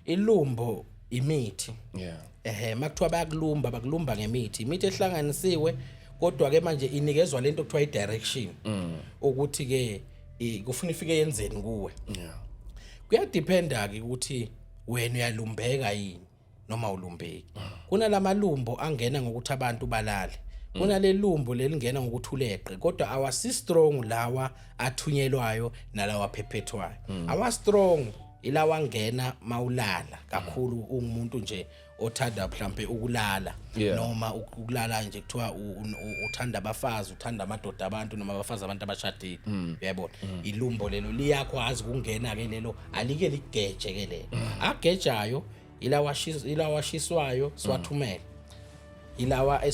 Ilumbo imithi. Yeah. Ehhe, makuthiwa bayakulumba, bakulumba ngemithi, imithi ehlanganisiwe, kodwa ke manje inikezwa lento kuthiwa i-direction ukuthi ke kufuna ifike yenzeni kuwe. Kuyadependa ke ukuthi wena uyalumbeka yini noma ulumbeki. Kunalamalumbo angena ngokuthi abantu balale, kunalelumbo lelingena ngokuthi uleqe, kodwa awasi strong lawa athunyelwayo nalawa aphephethwayo. Awa strong ilawa angena mawulala kakhulu, ungumuntu nje othanda mhlambe ukulala noma ukulala nje kuthiwa uthanda abafazi, uthanda amadoda abantu noma abafazi abantu abashadile, uyayibona? Ilumbo lelo liyakwazi ukungena ke lelo, alike ligeje ke lelo. Agejayo ilawa ilawa ashiswayo siwathumele, ilawa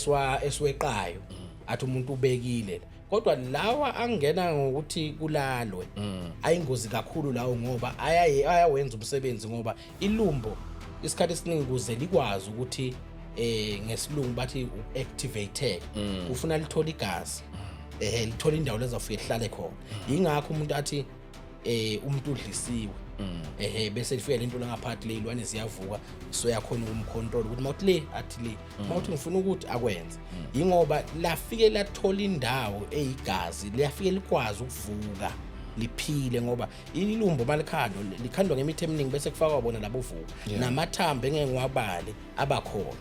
esiweqayo athi umuntu ubekile, kodwa lawa angena ngokuthi kulalwe ayingozi kakhulu lawo, ngoba ayawenza umsebenzi, ngoba ilumbo isikhathi esiningi kuze likwazi ukuthi ngesilungu bathi activate, ufuna lithola igazi, lithola indawo lezafike lihlale khona. Ingakho umuntu athi umuntu udlisiwe, bese lifika lento la ngaphathi, lezilwane ziyavuka, so yakhona ukumcontrol ukuthi mawuthi le athi le, mawuthi ngifuna ukuthi akwenze, ingoba lafike lathola indawo eyigazi, liyafike likwazi ukuvuka liphile, ngoba ilumbo malikhandwa likhandwa ngemithi eminingi, bese kufakwa bona labo vuka namathambo engeke ngiwabale abakhona,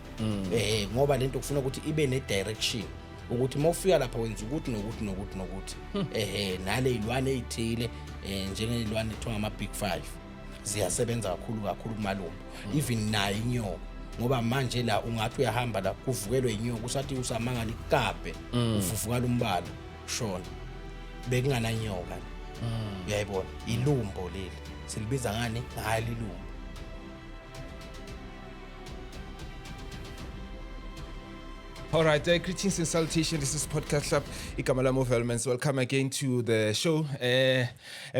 ngoba lento kufuna ukuthi ibe ne direction ukuthi uma ufika lapha wenza ukuthi nokuthi nokuthi nokuthi, nale ilwane ezithile, njengezilwane kuthiwa ngama big 5, ziyasebenza kakhulu kakhulu kumalumbo, even nayo inyoka, ngoba manje la ungathi uyahamba la kuvukelwe inyoka, usathi usamangala ikape uvuvukala umbala shona bekungananyoka, uyayibona? Ilumbo leli silibiza ngani? Ngalo ilumbo. All right, greetings and salutation. This is Podcast Club. Igama lami uVelmans. Welcome again to the show. And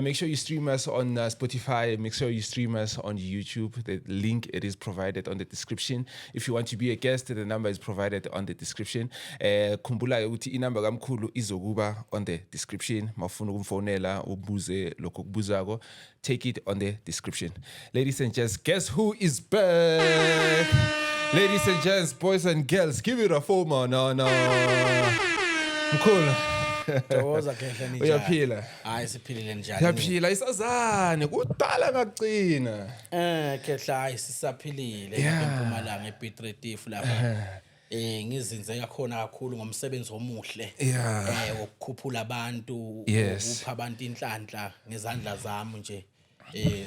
make sure you stream us on Spotify. Make sure you stream us on YouTube. The link, it is provided on the description. If you want to be a guest, the number is provided on the description. Khumbula ukuthi inamba kamkhulu izokuba on the description. Mawufuna ukumfonela ubuze lokho okubuzako, take it on the description. Ladies and gents, guess who is back? Ladies and gents, boys and girls, give it a four man. No, no. Mkhulu. Thokoza khehla, ninjani? Uyaphila? Hayi, siphilile, njani? Uyaphila isazane, kudala ngakugcina. Khehla, hayi, sisaphilile lapha eMpumalanga ePiet Retief lapha. Ngizinze kakhona kakhulu ngomsebenzi omuhle. Wokukhuphula abantu, ukupha abantu inhlanhla ngezandla zami nje.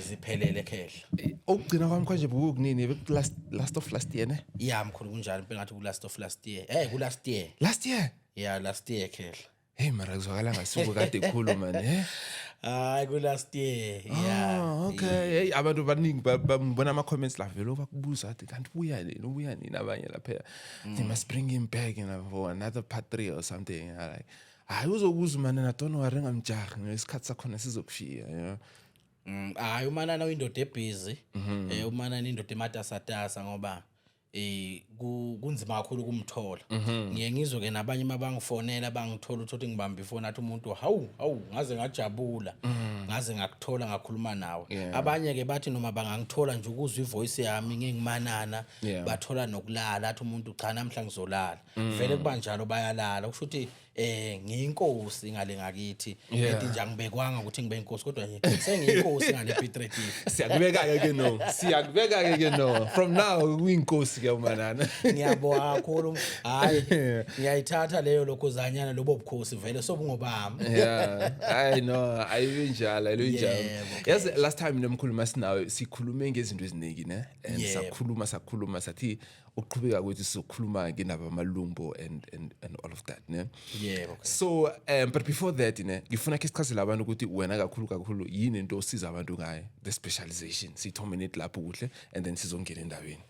Ziphelele khehla. Okugcina kwami kanje bukunini? Beku last of last year, ne? Yeah, mkhulu, kunjalo impela, ngathi ku last of last year. Ku last year. Last year. Yeah, last year khehla. Hey, mara kuzwakala ngasuku kade khulu man, eh? Hayi, ku last year. Yeah. Oh, okay. Hey, abantu baningi bangibona ama comments la vele bakubuza athi kanti ubuya nini, ubuya nini abanye lapha. They must bring him back for another part 3 or something. I like, hayi, uzokuza man, na don't worry, ngamjahi ngesikhathi sakhona sizokufika. Hayi, umanana uyindoda ebusy. Umanana indoda ematasatasa, ngoba kunzima kakhulu ukumthola. Ngiye ngizwe ke nabanye mabangifonela bangithola, uthothi ngibamba ifoni, athi umuntu, "Hawu, hawu, ngaze ngajabula. Ngaze ngakuthola ngakhuluma nawe." Abanye ke bathi noma bangangithola nje ukuzwa ivoice yami ngingumanana, bathola nokulala, athi umuntu, "Cha, namhla ngizolala." Vele kuba njalo, bayalala. Kusho ukuthi ngiyinkosi ngale ngakithi. Ethi nje angibekwanga ukuthi ngibe inkosi, kodwa nje sengiyinkosi ngale Piet Retief. Siyakubeka ke no. Siyakubeka ke no. From now uyinkosi ke umanana. Ngiyabonga kakhulu. Hayi, ngiyayithatha leyo lokhuzanyana, lobo bukhosi vele sobungobami. Yeah. I know, ayibe njalo, ayibe njalo. Yebo. Yazi, last time nomkhulu masinawe sikhulume ngezinto eziningi, ne? And sakhuluma sakhuluma sathi ukuqhubeka kwethu sizokhuluma ngendaba amalumbo and all of that, ne? Yebo. So but before that, ne, ngifuna ke sichazele abantu ukuthi wena kakhulu kakhulu yini into osiza abantu ngayo, the specialization. Sithome net lapho kuhle and then sizongena endabeni.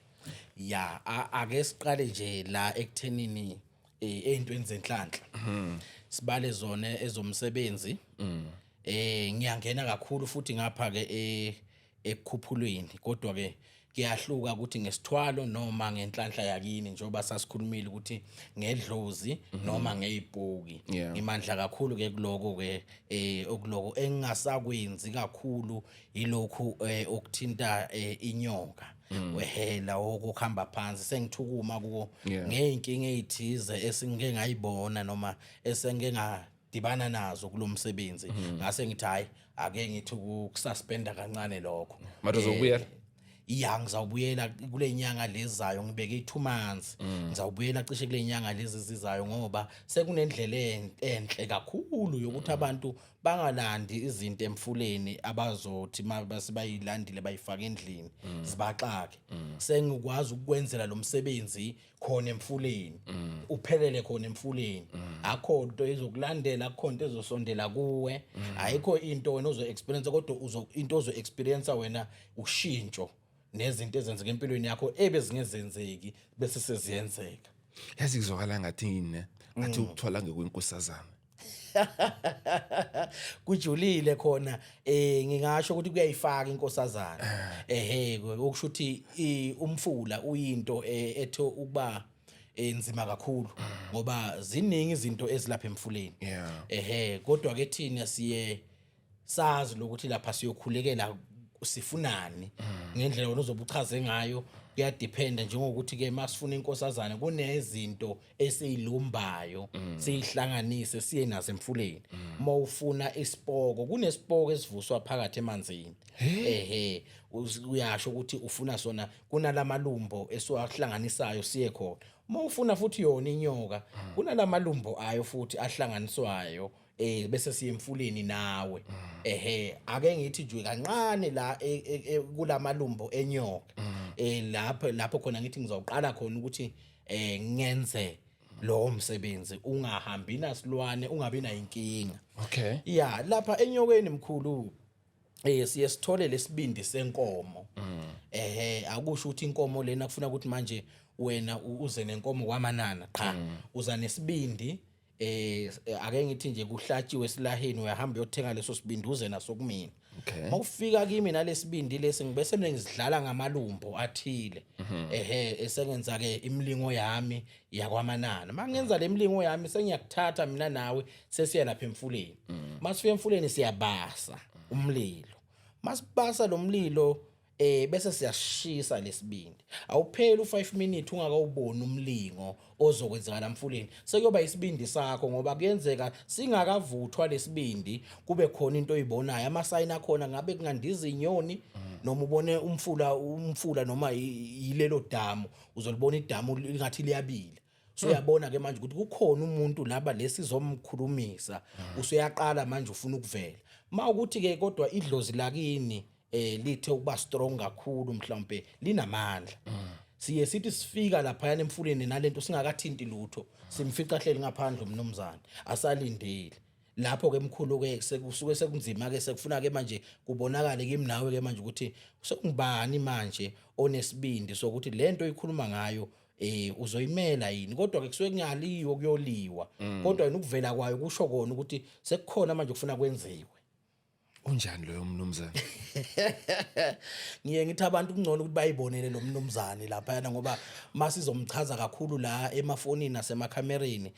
Ya, ake siqale nje la ekuthenini ey'ntweni zenhlanhla. Sibale zona ezomsebenzi. Ngiyangena kakhulu futhi ngapha ke ekukhuphulweni, kodwa ke Kuyahluka ukuthi ngesithwalo noma ngenhlanhla yakini, njengoba sasikhulumile ukuthi ngedlozi noma ngezipoki. Ngimandla kakhulu ke kuloko ke, okuloko engingasakwenzi kakhulu ilokhu okuthinta inyoka, wehela okuhamba phansi sengithukuma kuwo ngeyinkinga ezithize esingeke ngayibona noma esengike ngadibana nazo kulomsebenzi, ngase ngithi hayi, ake ngithi ukususpenda kancane lokho. Manje uzobuyela? Ya, ngizawubuyela kule nyanga lezayo, ngibeke i-2 months. Ngizawubuyela cishe kule nyanga lezi zizayo, ngoba sekunendlela enhle kakhulu yokuthi abantu bangalandi izinto emfuleni abazothi mase bayilandile bayifaka endlini zibaxake. Sengikwazi ukwenzela lo msebenzi khona emfuleni, uphelele khona emfuleni. Akho into ezokulandela, akho into ezosondela kuwe, ayikho into wena ozo experience, kodwa uzo into ozo experience wena ushintsho nezinto ezenzeka empilweni yakho ebezingezenzeki bese seziyenzeka. Yazi, kuzwakala ngathi yini, ne? Ngathi ukuthwala ngekwenkosazana. Kujulile khona. Ngingasho ukuthi kuyayifaka inkosazana, ehe, okusho ukuthi umfula uyinto ethe ukuba nzima kakhulu, ngoba ziningi izinto ezilapha emfuleni. Ehe, kodwa ke thina siye sazi lokuthi lapha siyokhulekela sifunani. Ngendlela wena uzobe uchaze ngayo, kuyadependa, njengokuthi ke masifuna inkosazana kunezinto esiyilumbayo, siyihlanganise, siye nazo emfuleni. Uma ufuna isipoko, kunesipoko esivuswa phakathi emanzini. Ehe, uyasho ukuthi ufuna sona, kunalamalumbo esiwahlanganisayo siye khona. Uma ufuna futhi yona inyoka, kunalamalumbo ayo futhi ahlanganiswayo, bese siye emfuleni nawe. Ehe, ake ngithi nje kancane la kulamalumbo enyoka, lapho khona ngithi ngizawuqala khona ukuthi ngenze lo msebenzi, ungahambi nasilwane, ungabi nayinkinga. Ya, lapha enyokeni, mkhulu, siye sithole lesibindi senkomo. Ehe, akusho ukuthi inkomo lena kufuna ukuthi manje wena uze nenkomo kwamanana, qha, uza nesibindi. Ake ngithi nje kuhlatshiwe esilaheni, uyahamba uyothenga leso sibindi, uze naso kumina. Mawufika kimi nalesibindi lesi, ngibese mina ngizidlala ngamalumbo athile. Ehe, esengenza ke imilingo yami yakwamanana. Mangenza le milingo yami, sengiyakuthatha mina nawe, sesiya lapha emfuleni. Masifika emfuleni, siyabasa umlilo. Masibasa lo mlilo, bese siyashisa lesibindi. Awupheli u5 minutes ungakawuboni umlingo ozokwenzeka la mfuleni. Sekuyoba isibindi sakho, ngoba kuyenzeka singakavuthwa lesibindi kube khona into oyibonayo, amasayini akhona, ngabe kungandiza inyoni noma ubone umfula noma yilelo damu, uzolibona idamu lingathi liyabila. So uyabona ke manje ukuthi kukhona umuntu laba lesizomkhulumisa, usuyaqala manje ufuna ukuvela. Mawukuthi ke kodwa idlozi lakini lithe ukuba strong kakhulu, mhlawumbe linamandla, siye sithi sifika lapha emfuleni nalento singakathinti lutho, simfica hleli ngaphandle umnumzane asalindile. Lapho ke, mkhulu, ke sekusuke sekunzima ke, sekufuna ke manje kubonakale kimi nawe ke manje ukuthi sekungubani manje onesibindi sokuthi lento oyikhuluma ngayo uzoyimela yini. Kodwa ke kusuke kungaliwe kuyoliwa, kodwa yena ukuvela kwayo kusho kona ukuthi sekukhona manje kufuna kwenziwe. Unjani loyo mnumzane? Ngiye ngithi abantu kungcono ukuthi bayibonele lo mnumzane laphayana, ngoba masizomchaza kakhulu la emafonini nasemakhamereni,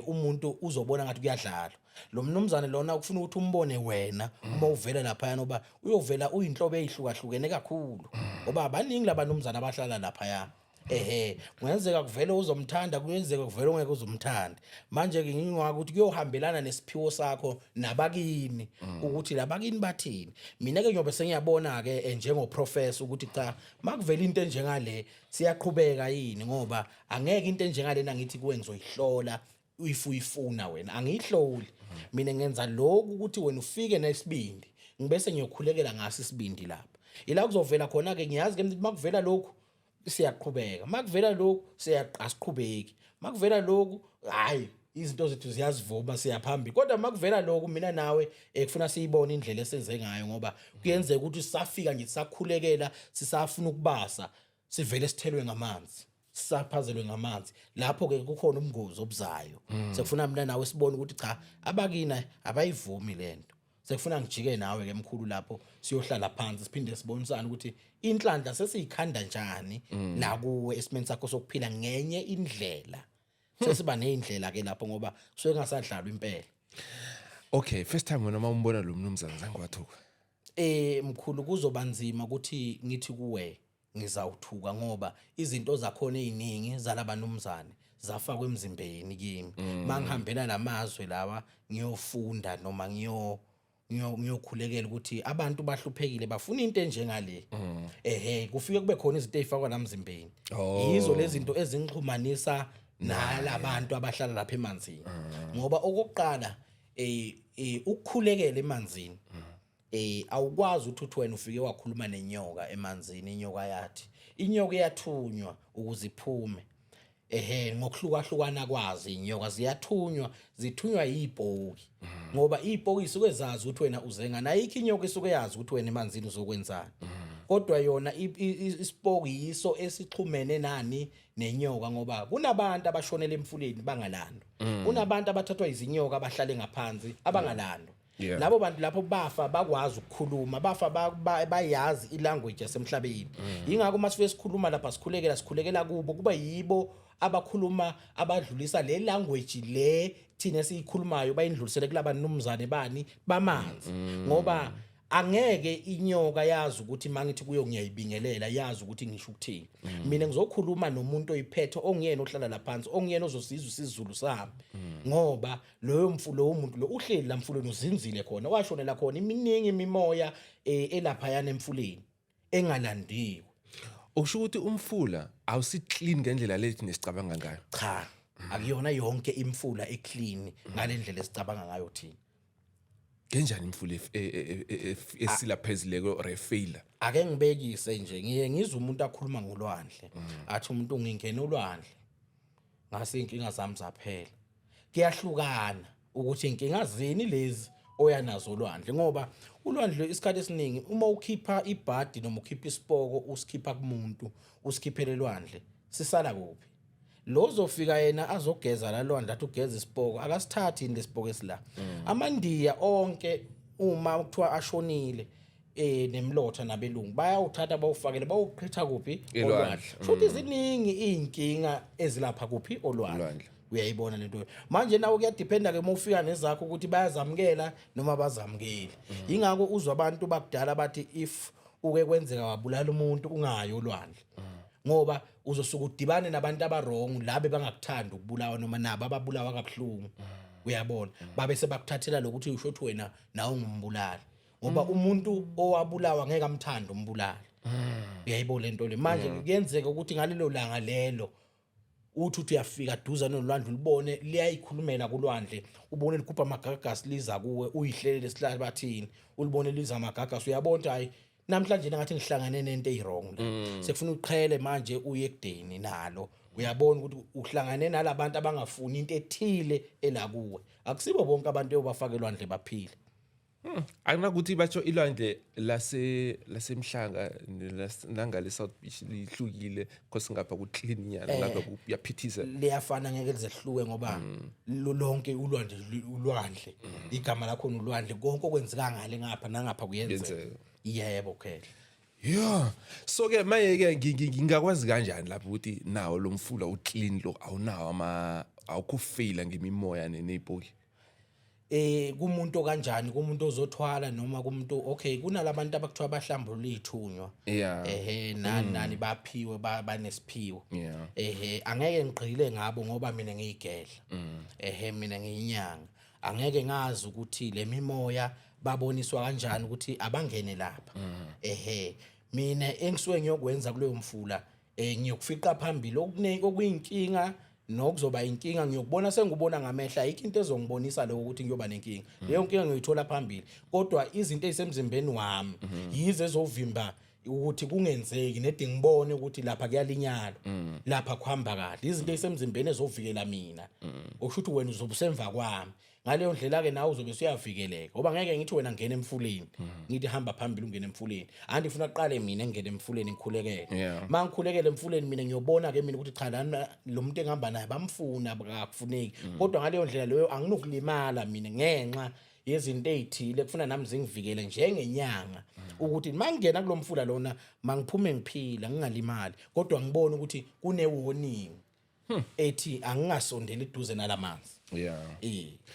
umuntu uzobona ngathi kuyadlalwa. Lo mnumzane lona ufuna ukuthi umbone wena uma uvela laphayana, ngoba uyovela uyinhlobo eyihlukahlukene kakhulu, ngoba abaningi labanumzane abahlala laphaya. Ehe, kungenzeka kuvele uzomthanda, kuyenzeka kuvele ungeke uzomthanda. Manje ke ngingwa ukuthi kuyohambelana nesiphiwo sakho nabakini, ukuthi labakini bathini. Mina ke ngiyobe sengiyabona ke njengo professor ukuthi cha, makuvela into enjengale siyaqhubeka yini, ngoba angeke into enjengalena ngithi kuwe ngizoyihlola if uyifuna wena. Angiyihloli mina, ngenza lokhu ukuthi wena ufike nesibindi, ngibese ngiyokhulekela ngaso isibindi. Lapha ila kuzovela khona ke, ngiyazi ke ukuthi makuvela lokhu siyaqhubeka, makuvela lokhu siyaqasiqhubeki, makuvela lokhu hayi, izinto zethu ziyazivuma, siyaphambili. Kodwa makuvela lokhu, mina nawe kufuna siyibone indlela esenze ngayo, ngoba kuyenzeka ukuthi sisafika nje, sisakhulekela, sisafuna ukubasa, sivele sithelwe ngamanzi, sisaphazelwe ngamanzi. Lapho ke kukhona ubungozi obuzayo. Sekufuna mina nawe sibone ukuthi cha, abakina abayivumi lento. Sekufuna ngijike nawe ke mkhulu lapho, siyohlala phansi, siphinde sibonisane ukuthi inhlanhla sesiyikhanda njani la kuwe esimeni sakho sokuphila ngenye indlela. Sesiba nezindlela ke lapho, ngoba kusuke kungasadlalwa impela. Okay, first time wena uma umbona lo mnumzana, zange wathuka? Mkhulu, kuzoba nzima ukuthi ngithi kuwe ngizawuthuka, ngoba izinto zakhona eziningi zalabanumzane zafakwa emzimbeni kimi. Mangihambela lamazwe lawa ngiyofunda noma ngiyokhulekela ukuthi abantu bahluphekile, bafuna into enjengale, ehe, kufike kube khona izinto ezifakwa la emzimbeni. Yizo lezi zinto ezingixhumanisa nalabantu abahlala lapha emanzini, ngoba okokuqala ukukhulekela emanzini, awukwazi ukuthi uthi wena ufike wakhuluma nenyoka emanzini, inyoka yathi, inyoka iyathunywa ukuze iphume. Ehe, ngokuhlukahlukana kwazi inyoka ziyathunywa, zithunywa yipoki, ngoba ipoki isuke zazi ukuthi wena uze ngani. Ayikho inyoka isuke yazi ukuthi wena emanzini uzokwenzani, kodwa yona isipoki yiso esixhumene nani, nenyoka, ngoba kunabantu abashonela emfuleni bangalandwa, kunabantu abathathwa izinyoka abahlale ngaphansi abangalandwa. Labo bantu lapho bafa bakwazi ukukhuluma, bafa bayazi ilanguage yasemhlabeni. Ingakho uma sifike sikhuluma lapha, sikhulekela, sikhulekela kubo, kuba yibo abakhuluma, abadlulisa le language le thina esiyikhulumayo, bayindlulisele kulaba numzane bani bamanzi, ngoba angeke inyoka yazi ukuthi mangithi kuyo ngiyayibingelela, yazi ukuthi ngisho ukuthini. Mina ngizokhuluma nomuntu oyiphethe, ongiyena ohlala laphansi, ongiyena ozosizwa isiZulu sami, ngoba loyo lowo muntu lo uhleli la mfuleni, uzinzile khona, washonela khona. Iminingi imimoya elaphayana emfuleni engalandiwe. Usho ukuthi umfula awusi clean ngendlela lethi nesicabanga ngayo? Cha, akuyona yonke imfula eclean ngalendlela esicabanga ngayo thina. Kanjani imfula esila phezulu or efaila? Ake ngibekise nje, ngiye ngizwe umuntu akhuluma ngolwandle, athi umuntu, "Ngingena olwandle, ngase inkinga zami zaphela." Kuyahlukana ukuthi inkinga zini lezi oya nazo olwandle, ngoba ulwandle isikhathi esiningi uma ukhipha ibhadi noma ukhipha isipoko, usikhipha kumuntu, usikhiphele elwandle, sisala kuphi? Lo ozofika yena azogeza la lwandle, athi ugeza isipoko, akasithathi yini lesipoko esila? Amandiya onke uma kuthiwa ashonile nemlotha nabelungu bayawuthatha, bawufakele, bawuqhitha kuphi? Elwandle. Olwandle. Futhi ziningi iy'nkinga ezilapha kuphi? Olwandle. Olwandle. Uyayibona lento manje? Nawe kuyadependa ke uma ufika nezakho ukuthi bayazamukela noma bazamukeli. Yingakho uzwa abantu bakudala bathi if uke kwenzeka wabulala umuntu, ungayi olwandle, ngoba uzosuka udibane nabantu abarong, labe bangakuthandi ukubulawa noma nabo ababulawa kabuhlungu, uyabona, babe sebakuthathela lokuthi usho ukuthi wena nawe ungumbulali, ngoba umuntu owabulawa ngeke amthande umbulali. Uyayibona lento le manje? Kuyenzeka ukuthi ngalelo langa lelo uthi uyafika duze nolwandle, ulibone liyayikhulumela kulwandle, ubone likhupha amagagasi liza kuwe, uyihlelele sihlala bathini, ulibone liza amagagasi, uyabona ukuthi hayi, namhlanje ngathi ngihlangane nento eyiwrong la, sekufuna uqhele manje uye ekudeni nalo. Uyabona ukuthi uhlangane nalabantu abangafuni into ethile ela kuwe. Akusibo bonke abantu eyobafaka elwandle baphile. Akunakuthi batsho ilwandle lasemhlanga nangale South Beach lihlukile, because ngapha ku clean nyana, ngapha kuyaphithisa? Liyafana, ngeke lizehluke, ngoba lonke ulwandle ulwandle, igama lakhona ulwandle. Konke okwenzeka ngale ngapha nangapha kuyenzeka. Kuyenzeka. Yebo, khehla. Yeah. So ke maye ke ngingakwazi kanjani lapho ukuthi nawo lo mfula uclean lo, awunawo ama awukho faila ngemimoya nezipoki? Kumuntu kanjani? Kumuntu ozothwala noma kumuntu? Okay, kunalabantu abakuthiwa bahlambulula ithunywa. Ehe, nani nani, baphiwe, banesiphiwo. Ehe, angeke ngigqile ngabo ngoba mina ngiyigedla. Ehe, mina ngiyinyanga, angeke ngazi ukuthi le mimoya baboniswa kanjani ukuthi abangene lapha. Ehe, mina engisuke ngiyokwenza kuleyo mfula, ngiyokufiqa phambili okuningi okuyinkinga nokuzoba inkinga, ngiyokubona sengubona ngamehla. Ayikho into ezongibonisa lokho ukuthi ngiyoba nenkinga. Leyo nkinga ngiyoyithola phambili, kodwa izinto ezisemzimbeni wami yize ezovimba ukuthi kungenzeki, nedi ngibone ukuthi lapha kuyalinyalwa, lapha kuhamba kahle, izinto ezisemzimbeni ezovikela mina. Okusho ukuthi wena uzobe usemva kwami, ngaleyo ndlela ke nawe uzobe usuyavikeleka, ngoba ngeke ngithi wena ngena emfuleni, ngithi hamba phambili ungene emfuleni, anti ngifuna kuqale mina ngingene emfuleni, ngikhulekele. Ma ngikhulekele emfuleni mina, ngiyobona ke mina ukuthi cha, lana lo muntu engihamba naye bamfuna, akakufuneki. Kodwa ngaleyo ndlela leyo anginokulimala mina ngenxa Yezinto ezithile kufuna nami zingivikele njengenyanga ukuthi mangingena kulomfula lona, mangiphume ngiphila, ngingalimali, kodwa ngibone ukuthi kune warning ethi angingasondeli eduze nalamanzi.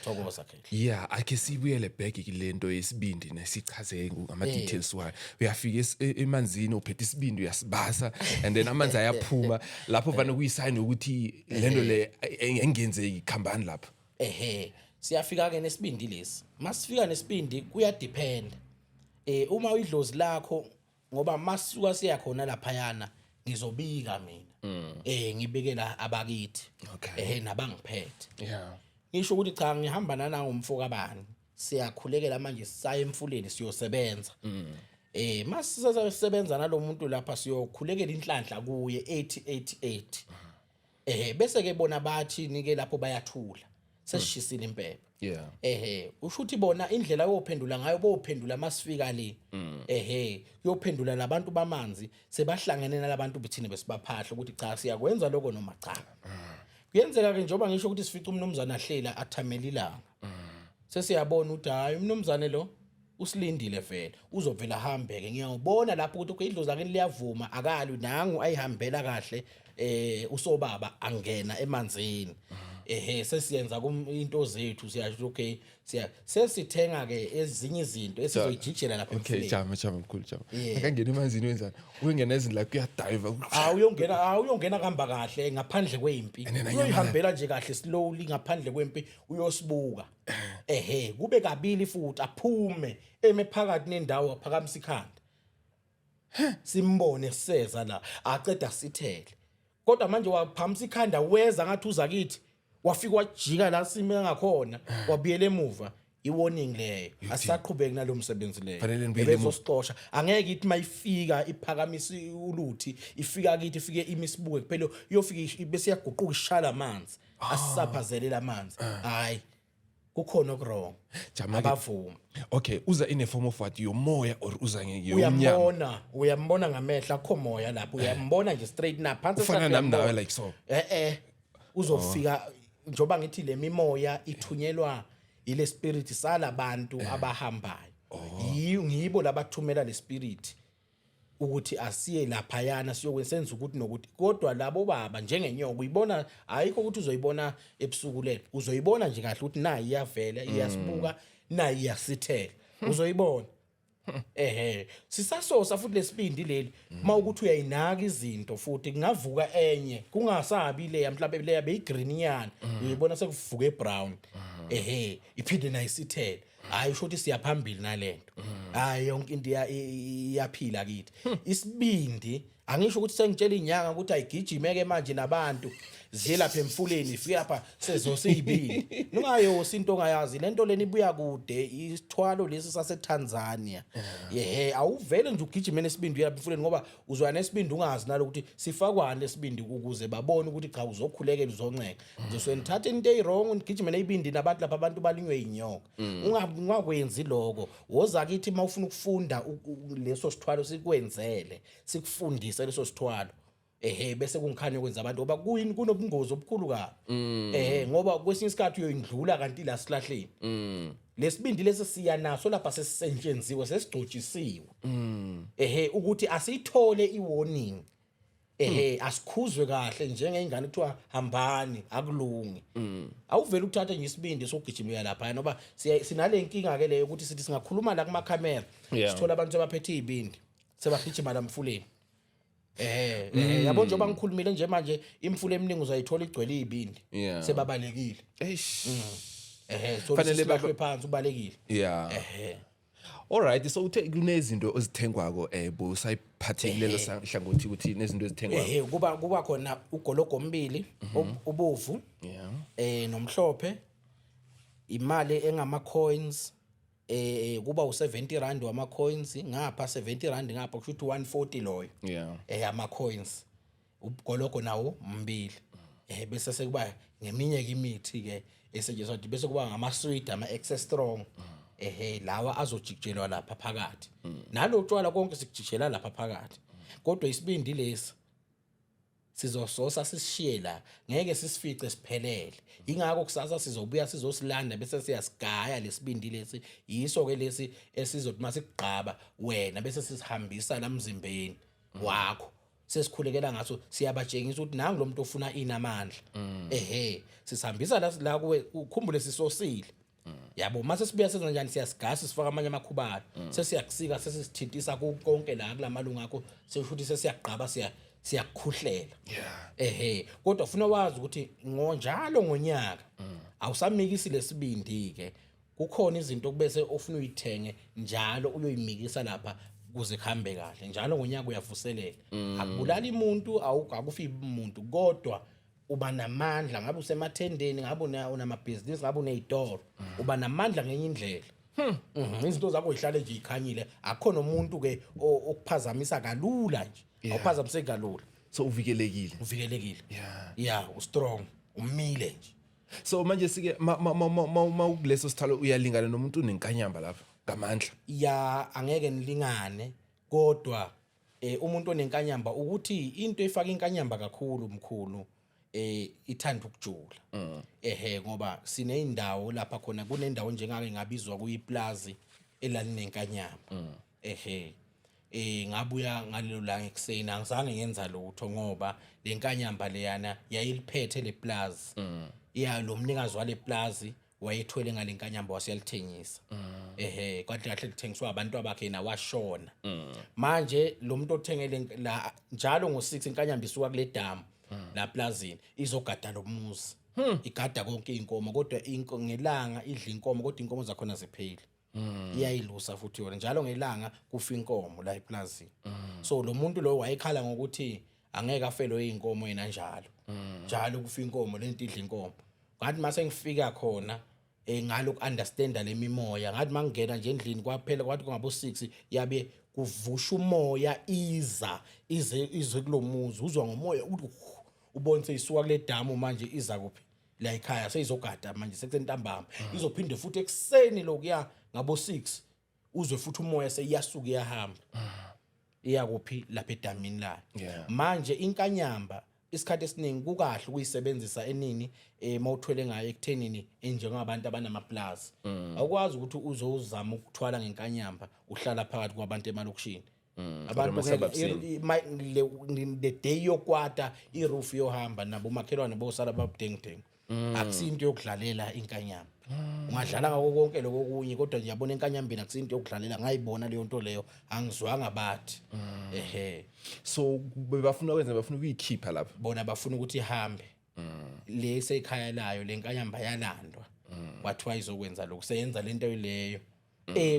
Thokoza ke. Yeah, ake sibuyele back kulento yesibindi nesichaze ngama details wayo. Uyafika emanzini uphethe isibindi, uyasibasa and then amanzi ayaphuma lapho, vane kuyisign ukuthi lento le engenzeki khambani lapho. Ehe, siyafika ke nesibindi lesi. Masifika nesibindi kuyadepend uma idlozi lakho, ngoba masuka siya khona laphayana ngizobika mina, ngibikela abakithi nabangiphethe. Ngisho ukuthi cha, ngihamba nana ngumfo kabani, siyakhulekela manje, sisaye emfuleni siyosebenza. Masisebenza nalomuntu lapha, siyokhulekela inhlanhla kuye 888. Bese ke bona bathi nike lapho bayathula, sesishisile impepho. Usho ukuthi bona indlela yophendula ngayo, bophendula masifika le. Kuyophendula labantu bamanzi sebahlangene nalabantu bethini besibaphahla ukuthi cha, siyakwenza lokho noma cha. Kuyenzeka ke njengoba ngisho ukuthi sifica umnumzana ahlela athamela ilanga. Sesiyabona ukuthi hayi, umnumzane lo usilindile vele, uzovela ahambe ke. Ngiyawubona lapho ukuthi okay, idlozi lakhe liyavuma, akali nangu ayihambela kahle usobaba angena emanzini. Sesiyenza kum into zethu, siyasho okay, siya sesithenga ke ezinye izinto esizoyijijela lapha emfuleni. Jama jama mkhulu, jama. Akangena emanzini, wenzani? Uyongena ezini la kuyadive? Awuyongena kuhamba kahle ngaphandle kwempi. And then Uyoyihambela nje kahle slowly ngaphandle kwempi, uyosibuka. Kube kabili futhi, aphume eme phakathi nendawo, aphakamisa ikhanda, simbone siseza la, aceda sithele. Kodwa manje waphamisa ikhanda, weza ngathi uza kithi, wafika wajika la sime ngakhona, wabuyela emuva. I-warning leyo, asisaqhubeki nalo msebenzi leyo. Fanele nibuyele emuva. Ebezosixosha. Angeke ithi mayifika iphakamisa uluthi, ifika kithi, ifike imisibuke kuphela, iyofika bese iyaguquka ishala amanzi, asisaphazelela amanzi. Hayi, kukhona okuwrong. Jama-ke. Abavumi. Okay, uza in a form of what, yomoya or uza ngeyomnyama? Uyambona, uyambona ngamehlo akho, moya lapho, uyambona nje straight na phansi. Ufana Esihlahleni nami nawe, uyambona. like so? Uzofika njoba ngithi le mimoya ithunyelwa ile spirit salabantu abahambayo. Ngibo labathumela le spirit ukuthi asiye laphayana siyokwenza ukuthi nokuthi. Kodwa labo baba njengenyoka uyibona, ayikho ukuthi uzoyibona ebusuku lelo, uzoyibona nje kahle ukuthi nayi iyavela, iyasibuka, nayi iyasithela, uzoyibona. Sisasosa futhi lesibindi leli, mawukuthi uyayinaka izinto futhi kungavuka enye, kungasabi leya, mhlawumbe leya beyigreen nyana, uyibona sekuvuka ebrown. Iphinde nayo isithele. Hayi, usho ukuthi siyaphambili nalento. Hayi, yonke into iyaphila kithi. Isibindi, angisho ukuthi sengitshela inyanga ukuthi ayigijime ke manje nabantu ziye lapha emfuleni, ifike lapha sezosiyibindi. Ningayosi into ongayazi, lento leni ibuya kude, isithwalo lesi saseTanzania. Awuvele nje ugijime nesibindi uya emfuleni, ngoba uzwa nesibindi ungazi nalokuthi sifakwani lesibindi ukuze babone ukuthi cha, uzokhulekela, uzonceka. Ngizosuke nithathe into eyiwrong, nigijime neyibindi nabantu lapha, abantu balinywe inyoka. Ungakwenzi lokho. Woza kithi uma ufuna ukufunda leso sithwalo, sikwenzele, sikufundise leso sithwalo. Bese kungikhanya kwenza abantu, ngoba kuyini, kunobungozi obukhulu kabi. Ngoba kwesinye isikhathi uyoyindlula kanti la silahleni. Lesibindi lesi siya naso lapha sesisetshenziwe, sesigcotshisiwe. Ukuthi asiyithole i-warning. Asikhuzwe kahle njengengane kuthiwa hambani, akulungi. Awuvele uthathe nje isibindi sokugijimela lapha, ngoba sinale nkinga ke leyo ukuthi sithi singakhuluma la kuma camera sithola abantu sebaphethe izibindi sebagijima la mfuleni. Yabo, njengoba ngikhulumile nje manje, imfula eminingi uzayithola igcwele izibindi. Sebabalekile. Eish. So Fanele silahlwe phansi, ubalekile. Alright, so uthe kunezinto ozithengwako, busayiphathekile lo hlangothi ukuthi nezinto ezithengwako. Kuba khona ugologo ombili, ubovu nomhlophe, imali engama coins, kuba u70 rand wama coins ngapha, 70 rand ngapha, kusho ukuthi 140 loyo. Ama coins, ubugologo nawo mbili. Bese sekuba ngeminye ke imithi ke esetshenziswa, bese kuba ngama sweet, ama excess strong. Lawa azojikijelwa lapha phakathi. Nalo tshwala konke sikujijela lapha phakathi. Kodwa isibindi lesi Sizososa sisishiye la, ngeke sisifice siphelele. Ingakho kusasa sizobuya sizosilanda bese siyasigaya lesibindi lesi. Yiso ke lesi esizothi masikugqaba wena bese sisihambisa la mzimbeni wakho. Sesikhulekela ngaso, siyabatshengisa ukuthi nangu lo muntu ofuna inamandla. Ehe, sisihambisa la kuwe, ukhumbule sisosile. Yabo, mase sibuya senza njani? Siyasigasa, sifaka amanye amakhubalo, sesiyakusika, sesisithintisa konke la kulamalungu akho, sesho ukuthi sesiyagqaba, siyakukhuhlela. Ehe, kodwa ufuna wazi ukuthi ngonjalo ngonyaka awusamikisi lesibindi ke. Kukhona izinto kubese ofuna uyithenge njalo, uyoyimikisa lapha kuze kuhambe kahle. Njalo ngonyaka uyavuselela. Akubulali umuntu, akufi umuntu, kodwa uba namandla. Ngabe usemathendeni, ngabe unamabhizinisi, ngabe uney'toro, uba namandla ngenye indlela. Izinto zakho zihlale nje ikhanyile, akukho nomuntu ke okuphazamisa kalula nje, awuphazamiseki kalula. So uvikelekile. Uvikelekile. Yeah, u-strong, umile nje. So manje sike ma ukuleso sithalo uyalingana nomuntu onenkanyamba lapha ngamandla? Ya, angeke nilingane, kodwa umuntu onenkanyamba, ukuthi into efaka inkanyamba kakhulu, mkhulu, ithanda ukujula. Ehe, ngoba sineyindawo lapha khona, kunendawo njengake ngabizwa kuyiplazi elalinenkanyamba. Ehe, ngabuya ngalelo langa ekuseni, angizange ngenza lutho ngoba lenkanyamba leyana yayiliphethe le plaza. Ya, lo mnikazi wale plaza wayethwele ngalenkanyamba, waseyalithengisa. Ehe, kwathi kahle lithengiswa abantu abakhe, yena washona. Manje lo muntu othengele la, njalo ngo6 inkanyamba isuka kule damu la plazini izogada lo muzi, igada konke inkomo, kodwa ngelanga idla inkomo, kodwa inkomo zakhona zipheli, iyayilusa futhi yona. Njalo ngelanga kufa inkomo la eplazini. So lo muntu lo wayekhala ngokuthi angeke afelwe inkomo yena, njalo njalo kufa inkomo, lento idla inkomo. Ngathi mase ngifika khona, ngalo understanda lemimoya, ngathi mangingena nje endlini kwaphela, kwathi kungabo 6 yabe kuvusha umoya, iza ize ize kulomuzi, uzwa ngomoya uthi ubone seyisuka kule damu manje iza kuphi? La ekhaya, seyizogada manje sekusentambama. Izophinde futhi ekuseni lokuya ngabo 6, uzwe futhi umoya seyiyasuka iyahamba, iya kuphi? Lapha edamini layo. Manje inkanyamba isikhathi esiningi kukahle ukuyisebenzisa enini mawuthwele ngayo ekuthenini enjengabantu abanamaplazi. Awukwazi ukuthi uzozama ukuthwala ngenkanyamba uhlala phakathi kwabantu emalokishini. Abantu Ema-suburbsini. The day yokwata i-roof yohamba nabo umakhelwane bosala babudengudengu. Akusinto yokudlalela inkanyamba. Ungadlala ngako konke lokho okunye, kodwa nje yabona enkanyambeni akusinto yokudlalela. Ngayibona leyo nto leyo, angizwanga bathi ehe. So bebafuna kwenza, bafuna ukuyikhipha lapha? Bona bafuna ukuthi ihambe le sekhaya layo. Le nkanyamba yalandwa, kwathiwa izokwenza lokhu, seyenza lento leyo,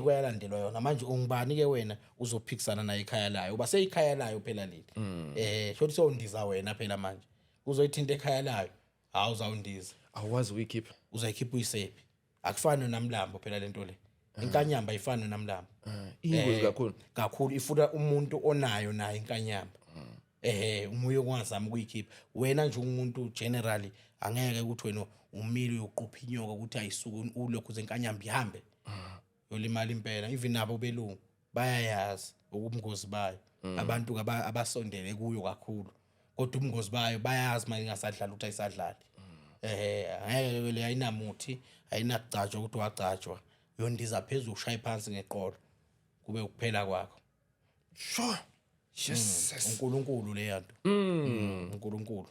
kwayalandelwa yona. Manje ungubani ke wena uzophikisana naye ekhaya layo? Uba seyikhaya layo phela leli. Shothi sewundiza wena phela manje, uzoyithinta ekhaya layo, hawu, uzawundiza. Awukwazi ukuyikhipha. Uzayikhipha uyisephi? Akufani namlambo phela lento le, inkanyamba ayifani namlambo. Iyingozi kakhulu. Kakhulu. Ifuna umuntu onayo nayo inkanyamba. Ehe, umuye ungazama ukuyikhipha wena nje umuntu generally, angeke ukuthi wena umile uyoqupha inyoka ukuthi ayisuke, ulokhu zenkanyamba ihambe, yolimala impela. Even nabo belungu bayayazi ubungozi bayo. Abantu abasondele kuyo kakhulu, kodwa ubungozi bayo bayazi manje ingasadlali ukuthi ayisadlali. Angeke le, ayinamuthi, ayinakugcatshwa ukuthi wagcatshwa. Uyondiza phezulu, ushaye phansi ngeqolo, kube ukuphela kwakho. Sure, yes. uNkulunkulu leya nto. uNkulunkulu.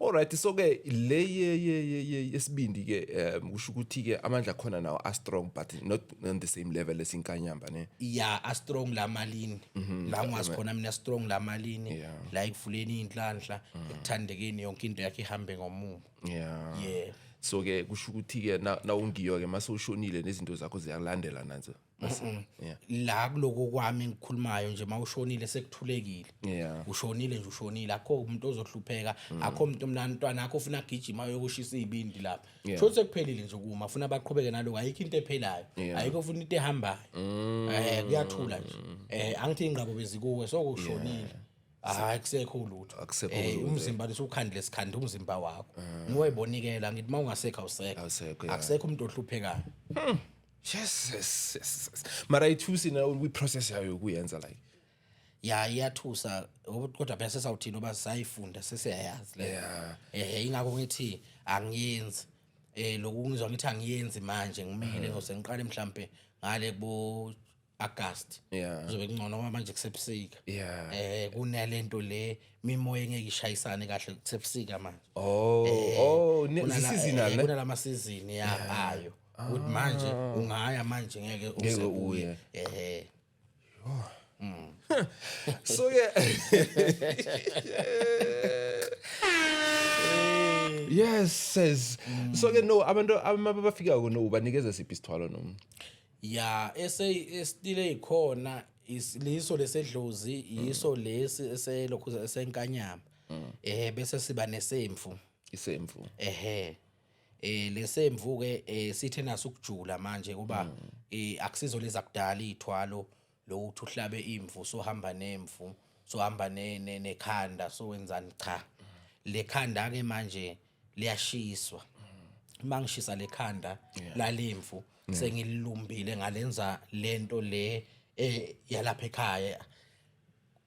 Alright, so ke le ye yesibindi ke, kusho ukuthi ke amandla khona nawo are strong but not on the same level esinkanyamba, ne? Ya, a-strong la malini la ngiwazi khona mina, strong la malini la ekuvuleni iy'nhlanhla, ekuthandekeni, yonke into yakhe ihambe ngomumo. Yeah. So ke kusho ukuthi ke na ungiyo ke mase ushonile nezinto zakho ziyalandela nanzo. Yeah. La kuloko kwami engikhulumayo nje, mawushonile sekuthulekile. Ushonile nje, ushonile, akho umuntu ozohlupheka, akho umuntu mntwana akho ufuna agijima ayokushisa izibindi lapha. Sho sekuphelile nje kuma funa baqhubeke naloko, ayikho into ephelayo. Ayikho futhi into ehambayo. Kuyathula nje. Angithi ingqabo bezikuwe, sokushonile, hayi, kusekho ulutho. Akusekho ulutho. Umzimba lesukhandle sikhanda umzimba wakho nguwe bonikela, ngithi mawungasekho awusekho. Awusekho, yeah. Akusekho umuntu ohluphekayo. Yes. Mara ithusi na kwi process yayo ukuyenza like. Ya, iyathusa, kodwa phela sesawuthini oba sayifunda, sesiyayazi le. Ingakho ngithi angiyenzi. Lokhu ngizwa ngithi angiyenzi manje, ngimile, ngose ngiqale mhlambe ngale kubo August. Kuzobe kungcono ngoba manje kusebusika. Kunalento le mimoya engeke ishayisane kahle kusebusika manje. Oh, seasonal, ne? Kunalama season ya ayo. Ukuthi manje ungaya manje ngeke Ngeke use uye. uye. Ehe. So yeah. Yes, says. So ke no, abantu abafika no ubanikeza siphi isithwalo no? Ya, ese esitile ikhona liso lesedlozi, yiso lesi eselokhu esenkanyama. Bese siba nesemfu. Isemfu. Ehe. Lesemvu ke sithe naso ukujula manje kuba akusizo leza kudala ithwalo lokuthi uhlabe imvu, sohamba nemvu, sohamba nekhanda, so wenzani, cha. Lekhanda ke manje liyashiswa. Mangishisa lekhanda lalemvu, sengililumbile ngalenza lento le yalapha ekhaya.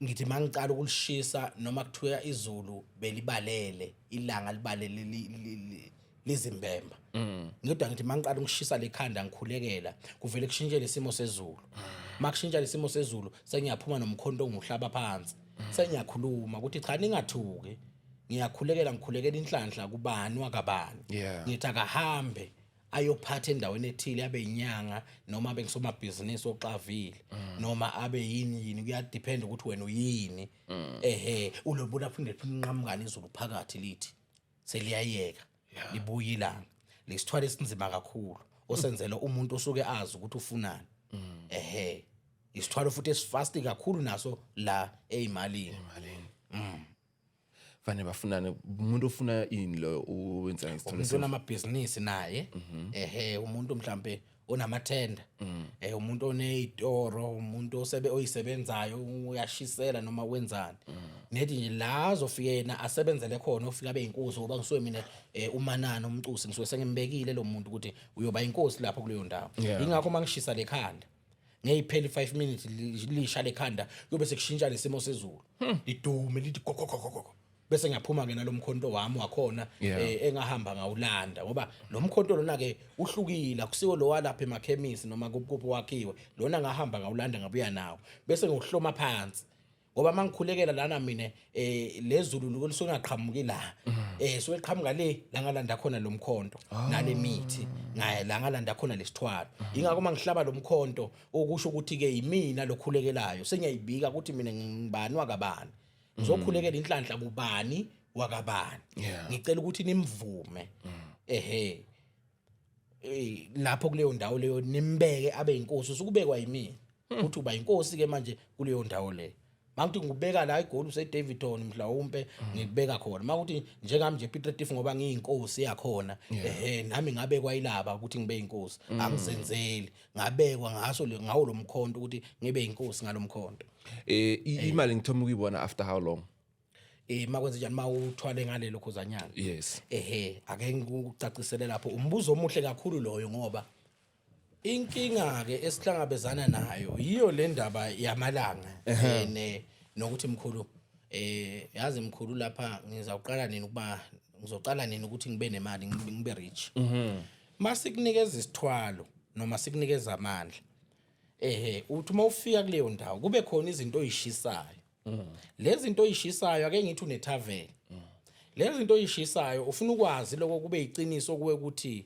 Ngithi mangicala ukulishisa noma kuthiwa izulu belibalele, ilanga libalele, lizimbemba. Ngidwa ngithi mangiqala ukushisa lekhanda ngikhulekela, kuvele kushintshe lesimo sezulu. Makushintsha lesimo sezulu, sengiyaphuma nomkhonto onguhlaba phansi. Sengiyakhuluma ukuthi cha, ningathuki. Ngiyakhulekela, ngikhulekela inhlanhla kubani wakabani. Ngithi akahambe ayophatha endaweni ethile, abe inyanga noma abe ngusomabhizinisi oxavile noma abe yini yini, kuyadepend ukuthi wena uyini. Ehe, ulobona phinde inqamukane izulu phakathi, lithi seliyayeka, libuya ilanga. Lesithwalo esinzima kakhulu osenzela umuntu osuke azi ukuthi ufunani. Ehe, isithwalo futhi esifast kakhulu naso la eyimalini. Malini. Fanele bafunane, umuntu ofuna ini lo uwenza ngesithwalo? Umuntu onamabhizinisi naye, ehe, umuntu mhlambe onamathenda, umuntu onezitoro, umuntu osebe oyisebenzayo, uyashisela noma wenzani, nethi nje la azofike yena asebenzele khona, ofika abe inkosi, ngoba ngisuke mina umanana umcusi ngisuke sengimbekile lo muntu ukuthi uyoba inkosi lapho kuleyo ndawo. Ingakho mangishisa lekhanda, ngeyiphela i5 minutes lisha lekhanda, kuyobe sekushintsha lesimo sezulu, lidume lithi go go go go go, bese ngiyaphuma ke nalomkhonto wami wakhona engahamba ngawulanda, ngoba lo mkhonto lona ke uhlukile, akusiwo lo walapha emakhemisi noma kuphi wakhiwe lona, ngahamba ngawulanda ngabuya nawo, bese ngiwuhloma phansi, ngoba mangikhulekela lana mina lezulu lisuke la, so liqhamuka le la ngalanda khona lo mkhonto nale mithi, ngaye la ngalanda khona lesithwalo. Ingakho mangihlaba lo mkhonto, okusho ukuthi ke yimina lokhulekelayo, sengiyayibika ukuthi mina ngibani wakabani, ngizokhulekela inhlanhla kubani wakabani. Ngicela ukuthi nimvume, ehe, lapho kuleyo ndawo leyo nimbeke abe inkosi, usukubekwa yimina uthi uba inkosi ke manje kuleyo ndawo leyo. Mangithi ngikubeka la eGoli useDaveyton mhlawumbe, ngikubeka khona, makuthi njengami nje Piet Retief, ngoba ngiyinkosi yakhona, ehe, nami ngabekwa ilaba ukuthi ngibe inkosi, angizenzeli, ngabekwa ngaso ngawo lo mkhonto ukuthi ngibe inkosi ngalomkhonto. Imali ngithoma ukuyibona after how long? Makwenze njani mawuthwale ngalelo khuzanyana? Yes. Ehe, ake ngikucacisele lapho, umbuzo omuhle kakhulu loyo, ngoba inkinga ke esihlangabezana nayo yiyo le ndaba yamalanga ne nokuthi mkhulu, yazi mkhulu, lapha ngizawuqala nini ukuba ngizoqala nini ukuthi ngibe nemali, ngibe rich. Masikunikeza isithwalo noma sikunikeza amandla, ehe, uthi uma ufika kuleyo ndawo kube khona izinto oyishisayo. Lezi zinto oyishisayo, ake ngithi unethaveni, lezi zinto oyishisayo ufuna ukwazi lokho kube iqiniso kuwe ukuthi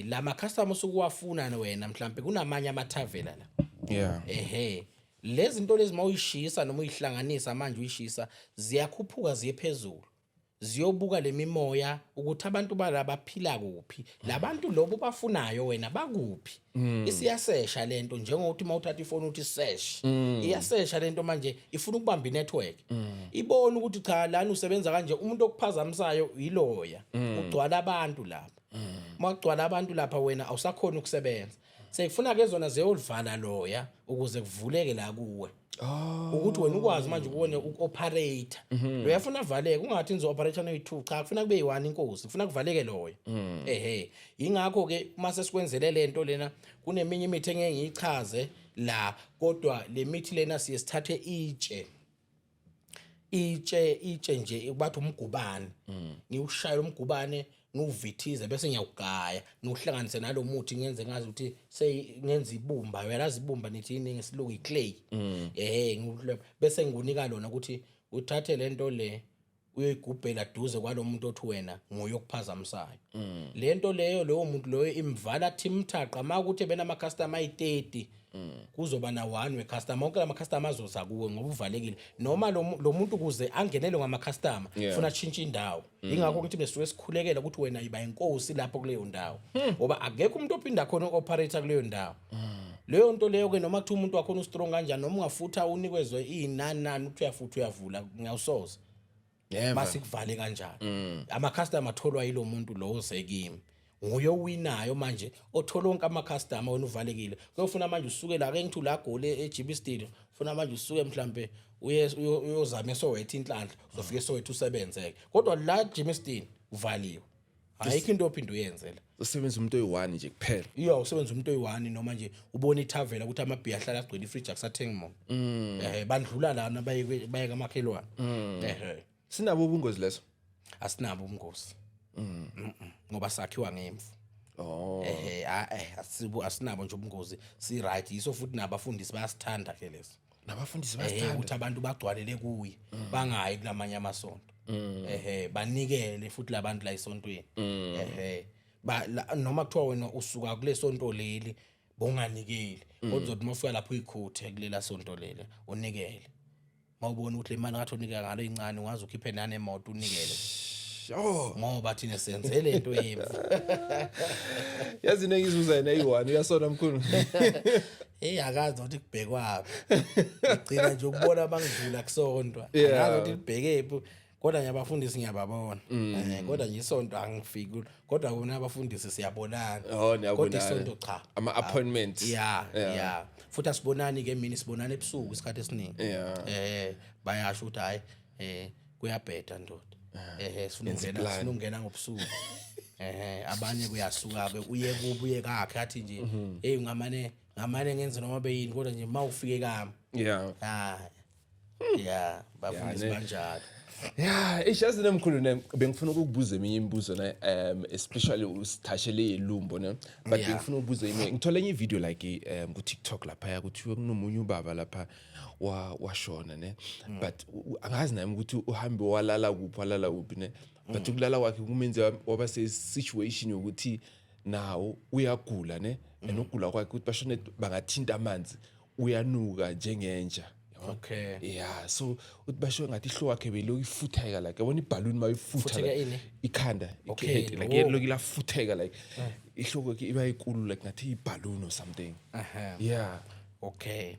lama customer osukuwafuna wena, mhlambe kunamanye amathavela la. Ehe, lezi zinto lezi mawuyishisa noma uyihlanganisa manje uyishisa, ziyakhuphuka ziye phezulu, ziyobuka lemimoya ukuthi abantu bala baphila kuphi, labantu lobo bafunayo wena bakuphi. Isiyasesha lento, njengokuthi mawuthatha ifoni uthi search, iyasesha lento manje, ifuna ukubamba inetwork, ibone ukuthi cha, lana usebenza kanje, umuntu okuphazamisayo yiloya, ugcwala abantu lapha. Makugcwala abantu lapha, wena awusakhona ukusebenza, sekufuna ke zona ziyolivala loya ukuze kuvuleke la kuwe ukuthi wena ukwazi manje ukubone uku-operate. Loya funa avaleke, ungathi nizo-operate noyi-two, cha, kufuna kube yi-one inkosi, kufuna kuvaleke loyo. Ehe, yingakho-ke uma sesikwenzele le nto lena, kuneminye imithi engeke ngiyichaze. La kodwa le mithi lena siye sithathe itshe, itshe nje, bathi umgubane. Ngiwushayela umgubane, ngiwuvithize, bese ngiyawugaya, ngiwuhlanganise nalo muthi, ngenze ngazi ukuthi ngenza ibumba. Uyalazi ibumba, nithi yini ngesilungu? Iclay. Bese ngikunika lona ukuthi uthathe lento le uyoyigubhela duze kwalo muntu othi wena nguye okuphazamisayo. Lento leyo, lowo muntu loyo imvala thimthaqa. Ma ukuthi benama customer ayi-30, kuzoba na one we customer, wonke lama customer azoza kuwe ngoba uvalekile. Noma lo muntu kuze angenelwe ngama customer, funa atshintshe indawo. Ingakho ukuthi besuke sikhulekela ukuthi wena iba inkosi lapho kuleyo ndawo, ngoba akekho umuntu ophinda khona u-operate kuleyo ndawo. Leyo nto leyo ke, noma kuthiwa umuntu wakhona ustrong kanjani, noma ungafutha unikezwe inani nani, uthi uyafutha uyavula, ngiyawusoza. Never. Masikuvale kanjalo, ama-customer atholwa yilo muntu lo oze kimi, nguye owinayo manje, othola wonke ama-customer. Wena uvalekile. Kuyofuna manje usuke la, ke ngithi ula Goli eGermiston, funa manje usuke mhlambe uye uyozama eSoweto inhlanhla, uzofika eSoweto usebenzeke, kodwa la Germiston uvaliwe, ayikho into ophinde uyenze la. Usebenza umuntu oyi-one nje kuphela. Iya, usebenza umuntu oyi-one, noma nje ubona ithavela ukuthi amabhiya ahlala agcwele ifriji, akusathengi muntu. Bandlula lana baye kamakhelwane. Sinabo ubungozi leso? Asinabo ubungozi. Ngoba sakhiwa ngemvu. Oh. Eh a eh asibu asinabo nje ubungozi, si right. Yiso futhi nabafundisi bayasithanda ke leso. Nabafundisi bayasithanda. Ukuthi abantu bagcwalele kuye, bangayi kulamanye amasonto. Banikele futhi labantu la esontweni. Noma kuthiwa wena usuka kule sonto leli bonganikeli, kodwa uzothi mawufika lapho uyikhuthe kulela sonto leli, unikele. Mawubona ukuthi le mali ngathi unikela ngalo incane, ungaze ukhiphe nanemoto unikele. Oh. Ngoba thina senze lento yemvu. Yazi into engizuza yena eyi-one, uyasona mkhulu. Hey, akazi ukuthi kubhekwaphi. Ngigcina nje ukubona bangidlula kusontwa. Akazi ukuthi libhekephi. Kodwa nje abafundisi ngiyababona. Kodwa nje isonto angifiki kulo. Kodwa kona abafundisi siyabonana. Oh, niyabonana. Kodwa isonto cha. Ama-appointments. Yeah. Futhi asibonani ke mina, sibonana ebusuku isikhathi esiningi. Bayasho ukuthi hayi, kuyabheda ndoda. Sifuna Yenza ukungena, iplan. sifuna ukungena ngobusuku. Abanye kuyasuka ke, uye kubo, uye kakhe, athi nje, hey, ngamane ngenze noma beyini, kodwa nje mawufike kami. Ah. Yeah, bafundisi banjalo. Yeah, ishazi nemkhulu ne, bengifuna ukukubuza eminye imibuzo ne, especially usithashele ilumbo ne, but bengifuna ukubuza eminye. Ngithole enye video like ku TikTok lapha, kuthiwa kunomunye ubaba lapha washona ne, but angazi nami ukuthi uhambe walala kuphi, walala kuphi ne, but ukulala kwakhe kumenze waba se situation yokuthi nawo uyagula ne, and ukugula kwakhe ukuthi bashone bangathinta amanzi uyanuka njengenja. Yabona? Yeah, so uthi basho ngathi ihlo wakhe belokhu ifutheka, like yabona ibhaluni mayifutha. Futheka like, ini? Ikhanda. Okay, Ihead, like oh. yelokhu ilafutheka, like ihloko yakhe iba inkulu, like ngathi ibhaluni or something. Yeah. Okay.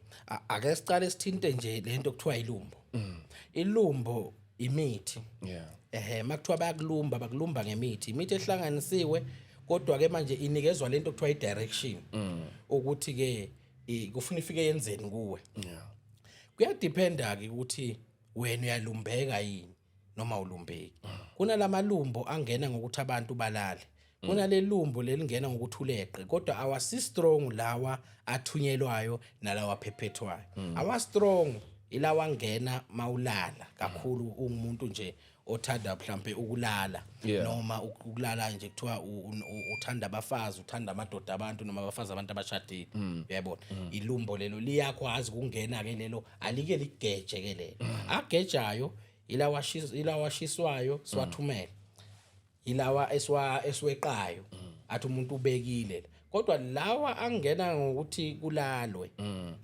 Ake sicale sithinte nje lento kuthiwa ilumbo. Ilumbo imithi. Makuthiwa bayakulumba, bakulumba ngemithi. Imithi ehlanganisiwe, kodwa ke manje inikezwa lento kuthiwa i-direction. Ukuthi ke kufuna ifike yenzeni kuwe. Kuyadependa ke ukuthi wena uyalumbeka yini noma ulumbeki. Kunalamalumbo angena ngokuthi abantu balale. Kunale lumbo lelingena ngokuthi uleqe, kodwa awasi strong lawa athunyelwayo nalawa aphephethwayo. Awa strong ilawa angena mawulala kakhulu, ungumuntu nje othanda mhlambe ukulala, noma ukulala nje kuthiwa uthanda abafazi, uthanda amadoda abantu noma abafazi abantu abashadile. Uyayibona, ilumbo lelo liyakwazi ukungena ke lelo, alike ligeje ke lelo. Agejayo ilawa shiswayo siwathumele, ilawa esiweqayo, athi umuntu ubekile. Kodwa lawa angena ngokuthi kulalwe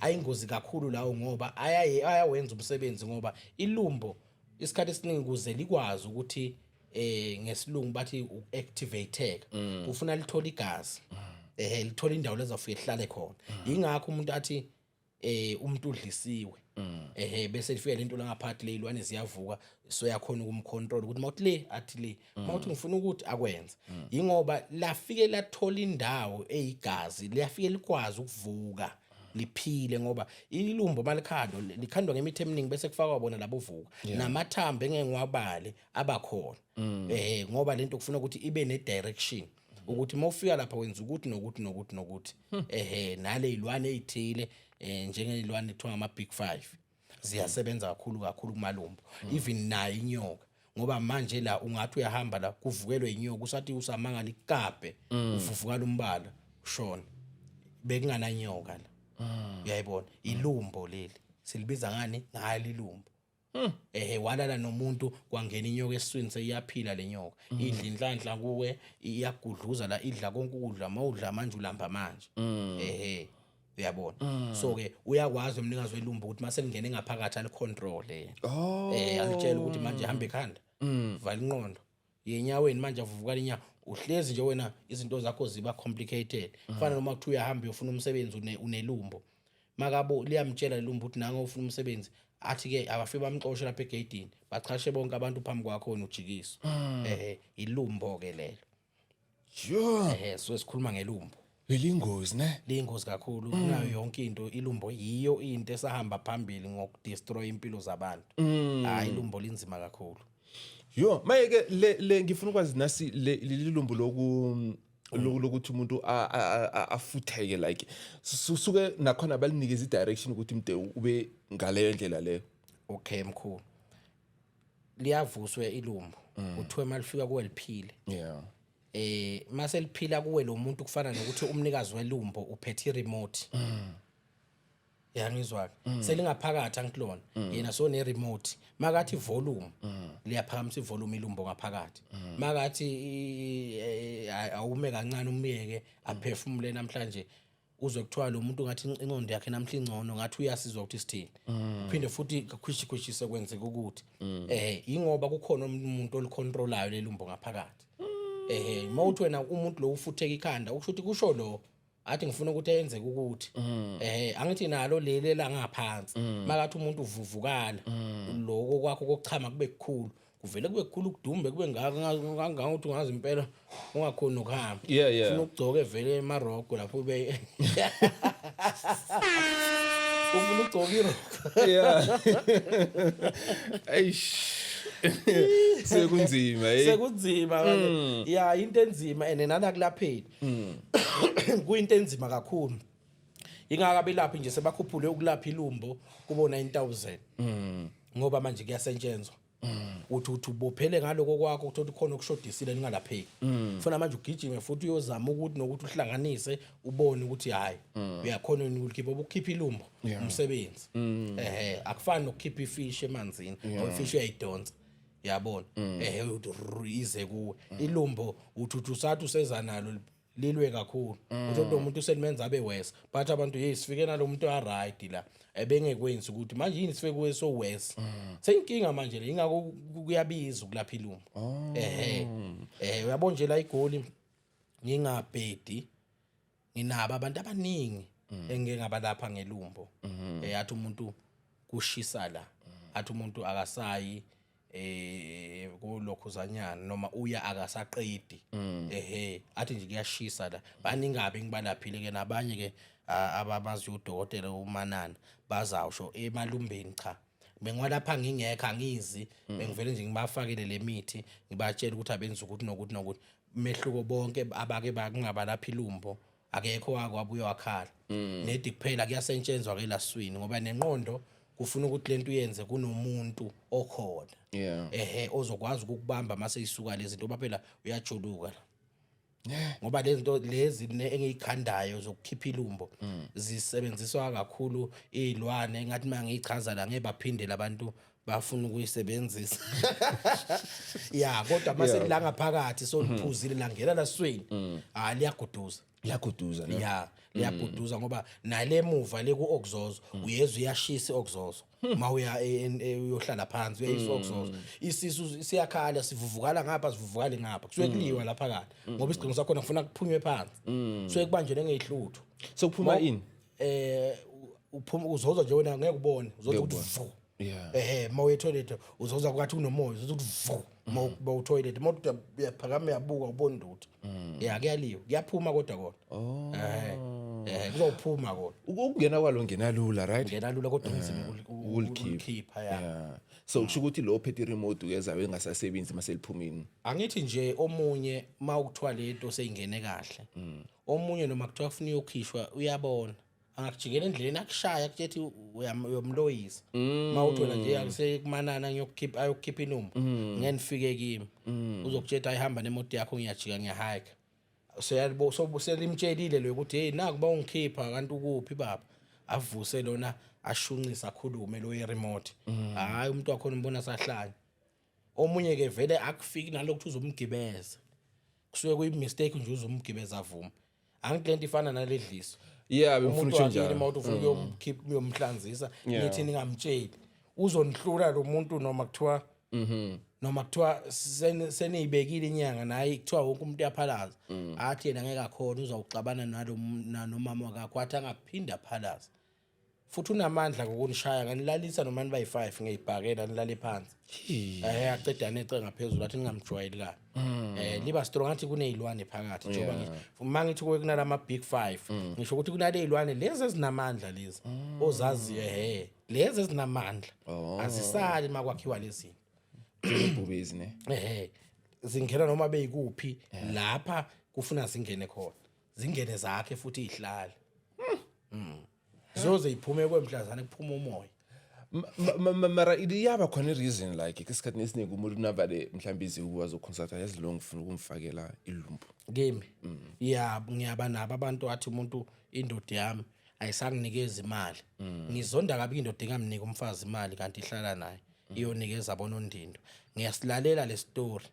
ayingozi kakhulu lawo, ngoba ayawenza umsebenzi, ngoba ilumbo isikhathi esiningi kuze likwazi ukuthi ngesilungu bathi uactivateka, ufuna lithola igazi, lithola indawo lezafike lihlale khona. Ingakho umuntu athi umuntu udlisiwe, bese lifika lento la ngaphathi, lezilwane ziyavuka, so yakhona ukumcontrol ukuthi mawuthi le, athi le, mawuthi ngifuna ukuthi akwenze. Ingoba lafike lathola indawo eyigazi, liyafike likwazi ukuvuka liphile, ngoba ilumbo malikhandwa likhandwa ngemithi eminingi, bese kufakwa bona labo vuka namathambo engeke ngiwabale abakhona. Ngoba lento kufuna ukuthi ibe ne direction, ukuthi mawufika lapha wenza ukuthi nokuthi nokuthi nokuthi, nale zilwane ezithile. Njengezilwane kuthiwa ngama big 5 ziyasebenza kakhulu kakhulu kumalumbo, even nayo inyoka, ngoba manje la ungathi uyahamba la kuvukelwe inyoka, usathi usamangala ikape uvuvukala umbala ushona, bekungananyoka la. Uyayibona ilumbo leli silibiza ngani? Ngalo ilumbo. Walala nomuntu, kwangena inyoka esiswini, seyiyaphila le nyoka, idla inhlanhla kuwe, iyagudluza la, idla konke ukudla, mawudla manje ulamba manje. Uyabona, so ke uyakwazi umnikazi welumbo ukuthi mase lingene ngaphakathi alicontrol. Oh. Alitshela ukuthi manje hamba ekhanda, vala inqondo, yenyaweni, manje avuvukala inyawo, uhlezi nje wena izinto zakho ziba complicated. Kufana noma kuthiwa uyahamba uyofuna umsebenzi, unelumbo, makabo liyamtshela lelumbo ukuthi nango ufuna umsebenzi, athi ke abafike bamxoshe lapha egeyidini, bachashe bonke abantu phambi kwakho, wena ujikiswa. Ilumbo ke lelo. Sure. So sikhuluma ngelumbo. Liyingozi ne? Liyingozi kakhulu kunayo yonke into. Ilumbo yiyo into esahamba phambili ngokudestroy impilo zabantu. Hayi, ilumbo linzima kakhulu. Yo, maye ke le ngifuna ukwazi nasi le lilumbo lokuthi umuntu afutheke, like suke nakhona balinikeza i-direction ukuthi mde ube ngaleyo ndlela leyo. Okay mkhulu, liyavuswe ilumbo, kuthiwe malifika kuwe liphile. Mase liphila kuwe lo muntu, kufana nokuthi umnikazi welumbo uphethe i-remote. Yangizwa ke, selingaphakathi angikulona yena, so ne remote, makathi volume liyaphakamisa ivolume ilumbo ngaphakathi, makathi awume kancane umyeke aphefumule namhlanje, uzwe kuthiwa lo muntu ngathi ingqondo yakhe namhla ingcono, ngathi uyasizwa ukuthi sithini, phinde futhi khwishi khwishi sekwenzeka ukuthi ingoba kukhona umuntu olicontrolayo lelumbo ngaphakathi. Mawuthi wena umuntu lo ufutheka ikhanda, ukusho ukuthi kusho lo athi ngifuna ukuthi eyenzeke ukuthi angithi nalo leli la ngaphansi, makathi umuntu uvuvukala lokho kwakho kokuchama kube kukhulu, kuvele kube kukhulu, kudumbe kube ngaka kangangokuthi ungazi impela ungakhoni nokuhamba. Ufuna ukugcoka vele emaroko lapho ube ufuna ukugcoka iroko. Yeah. Eish. Sekunzima, eh. Sekunzima manje ya, into enzima and nana kulapheni kuyinto enzima kakhulu, ingaka belaphi nje sebakhuphule ukulapha ilumbo kubo 9000 ngoba manje kuyasetshenzwa. Uthi ubophele ngaloko kwakho, uthola khona okushodisile, ningalapheki, funa manje ugijime futhi uyozama ukuthi nokuthi uhlanganise, ubone ukuthi hayi, uyakhona yini ukulikhipha. Ukukhipha ilumbo umsebenzi, akufani nokukhipha ifish emanzini, ngoba ifish uyayidonsa, yabona, uthi rrr, ize kuwe. Ilumbo uthi usathi useza nalo lilwe kakhulu, uthi lo muntu uselimenza abe worse, but abantu, hey, sifike nalo muntu a right la ebengekwenzi ukuthi manje yini sifike kuwe so worse, seyinkinga manje le. Ingakho kuyabiza ukulapha ilumbo. Uyabona nje la igoli ngingabhedi, nginabo abantu abaningi engike ngabalapha ngelumbo. Athi umuntu kushisa la, athi umuntu akasayi kulokhuzanyana noma uya akasaqedi, athi nje kuyashisa la. Baningabe ngibalaphile ke nabanye ke ababazi udokotela uManana bazawusho emalumbeni, cha, bengiwalapha ngingekho, angizi, bengivele nje ngibafakele le mithi, ngibatshela ukuthi abenze ukuthi nokuthi nokuthi, mehluko bonke abake bakungabalapha ilumbo akekho wake wabuye wakhala nedi. Kuphela kuyasetshenzwa ke laswini, ngoba nenqondo kufuna ukuthi lento uyenze kunomuntu okhona ozokwazi ukukubamba mase isuka lezi zinto, ngoba phela uyajuluka la, ngoba lezi zinto lezi engiyikhandayo zokukhipha ilumbo zisebenziswa kakhulu izilwane, ngathi mangiyichaza la ngeke baphinde labantu bafuna ukuyisebenzisa ya, kodwa mase la ngaphakathi soliphuzile langena laswini, hayi, liyaguduza. Liyaguduza ne? Ya, liyaguduza, ngoba nale muva le ku-oxozo uyezwa iyashisa i-oxozo, ma uya uyohlala phansi uyayiswa oxozo, isisu siyakhala, sivuvukala ngapha, sivuvukale ngapha, kusuke kuliwa lapha kahle, ngoba isigcingo sakhona kufuna kuphunywe phansi, kusuke kubanjelwe ngeyihluthu. Sokuphuma ini? Uphuma uzozwa nje wena, ngeke ubone, uzozwa ukuthi vu. Ma uye toilet uzozwa kwathi kunomoya, uzozwa ukuthi vu ma utoilet, ma uthi uyaphakama uyabuka ubona lutho. Ya, kuyaliwa, kuyaphuma kodwa kona. Oh. Kuzophuma kona. Ukungena kwalo ngena lula, right? Ngena lula kodwa kunzima Ukulikhipha. ukulikhipha, ya. Yeah. So kusho ukuthi lo ophethe i-remote uyezabe engasasebenzi maseliphumini. Angithi nje omunye ma ukuthiwa lento seyingene kahle, omunye noma kuthiwa kufuna iyokhishwa uyabona. Angakujikela endleleni akushaya, akutshethi uyamloyisa. Mawuthi wena nje akusekumanana ngiyokukhipha, ayokukhipha inumbu, ngeke nifike kimi. Uzokutshela ayihamba nemoto yakho, ngiyajika, ngiyahike. Seyalibo so selimtshelile lo ukuthi hey, naku bawungikhipha, kanti ukuphi baba? Avuse lona, ashunqisa, akhulume lo remote. Hayi, umuntu wakhona umbona sahlanya. Omunye ke vele akufiki nalokuthi uzomgibeza, kusuke kuyi mistake nje, uzomgibeza avuma. Angithi lento ifana naledliso. Yeah, bengifuna Umuntu ukusho wakini njalo. uma uthi ufuna ukuyomkhipha, uyomhlanzisa, nithi ningamtsheli, uzonihlula lo muntu, noma kuthiwa seniyibekile inyanga naye, kuthiwa wonke umuntu uyaphalaza, athi yena ngeke akhona, uzawuxabana nalo nomama wakakho, athi angaphinda aphalaza. Futhi unamandla kokunishaya, nganilalisa noma nibayi-5 ngeyibhakela, nilale phansi, aceda nece ngaphezulu, athi ningamjwayeli kabi. Liba strong, athi kuney'lwane phakathi, njengoba ngisho uma ngithi kuke kunalama big five, ngisho ukuthi kunale y'lwane lezi ezinamandla, lezi ozaziyo, lezi ezinamandla azisali uma kwakhiwa lezi zinto. Njengobhubezi ne? Zingena noma beyikuphi lapha kufuna zingene khona, zingene zakhe futhi ihlale. Ziyoze iphume kwemhlazane kuphuma umoya. Mara iyaba khona i-reason, like esikhathini esiningi umuntu navale mhlawumbe iziwu azoconsulta, yazi lo ngifuna ukumfakela ilumbu? Kimi ya, ngiyaba nabo abantu, athi umuntu indoda yami ayisanginikeza imali. Ngizonda kabi indoda ingamnika umfazi imali kanti ihlala naye, iyonikeza bonondindo. Ngiyasilalela le story,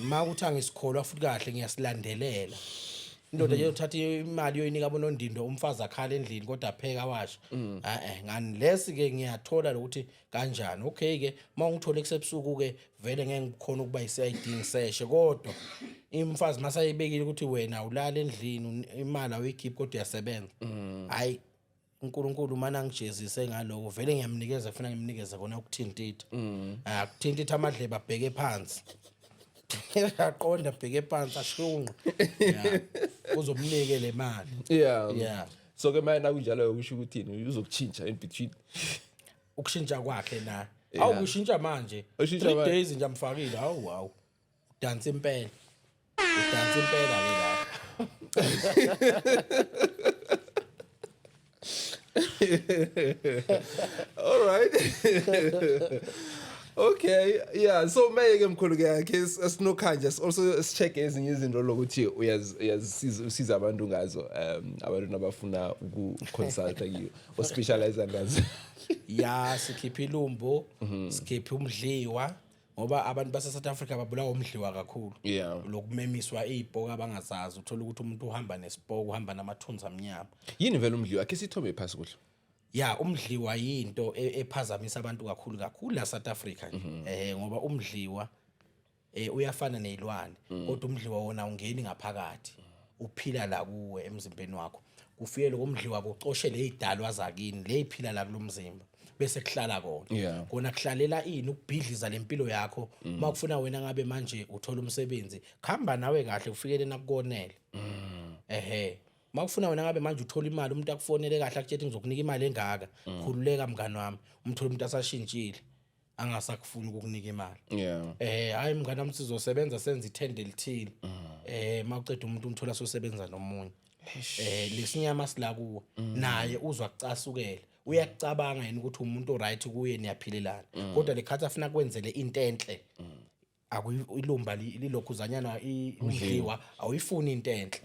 makuthi angisikholwa futhi kahle, ngiyasilandelela. Indoda nje uthatha imali yoyinika bonondindo, umfazi akhala endlini kodwa apheka, washa. Ngani lesi ke ngiyathola lokuthi kanjani. Okay ke, mawungithole kusebusuku ke vele ngeke ngikhona ukuba i-CID ngiseshe, kodwa imfazi masayibekile ukuthi wena ulala endlini, imali awuyikhiphi kodwa uyasebenza, hayi, uNkulunkulu mana angijezise ngaloko. Vele ngiyamnikeza, funa ngimnikeze kona ukuthintitha, akuthintitha amadlebe abheke phansi, aqonda abheke phansi, ashunqe, yeah, uzomnike le mali. So ke manje nakunjalo kusho ukuthini? Uzokutshintsha in between? Ukushintsha kwakhe na awukushintsha manje. Ushintsha 3 manje. days nje amfakile, hawu hawu, udansa impela, udansa impela ke lapho. All right, okay, yeah. So maye ke mkhulu ke akhe sinokhanja also sicheck ezinye izinto lokuthi uyazisiza, usiza abantu ngazo, abantu nabafuna ukuconsulta kiyo, ospecialize ngazo. Ya, sikhipha ilumbo, sikhipha umdliwa, ngoba abantu base South Africa babulawa umdliwa kakhulu. Lokumemiswa izipoko abangazazi, uthola ukuthi umuntu uhamba nesipoko, uhamba namathunzi amnyama. Yini vele umdliwa? Akhe sithombe phasi kuhle. Ya, umdliwa yinto ephazamisa abantu kakhulu kakhulu la South Africa nje, ngoba umdliwa uyafana nezilwane, kodwa umdliwa wona ungeni ngaphakathi, uphila la kuwe emzimbeni wakho. Kufike lokho umdliwa kucoshe lezidalwa zakini leziphila la kulomzimba, bese kuhlala kona. Kona kuhlalela ini? Ukubhidliza lempilo yakho. Uma kufuna wena ngabe manje uthola umsebenzi, khamba nawe kahle, kufikele nakukonele. Makufuna wena ngabe manje uthola imali, umuntu akufonele kahle, akutshela ngizokunika imali engaka, khululeka mngani wami, umthola umuntu asashintshile, angasakufuni ukukunika imali. Hayi mngani wami, sizosebenza senze ithende elithile. Mawuceda umuntu umthola sosebenza nomunye. Lesinyama sila kuwe, naye uzwa kucasukela. Uyakucabanga yena ukuthi umuntu right kuye, niyaphilelana. Kodwa lekhathi afuna kwenzele into enhle, akuyilumba lilokhuzanyana, umdliwa awuyifuni into enhle.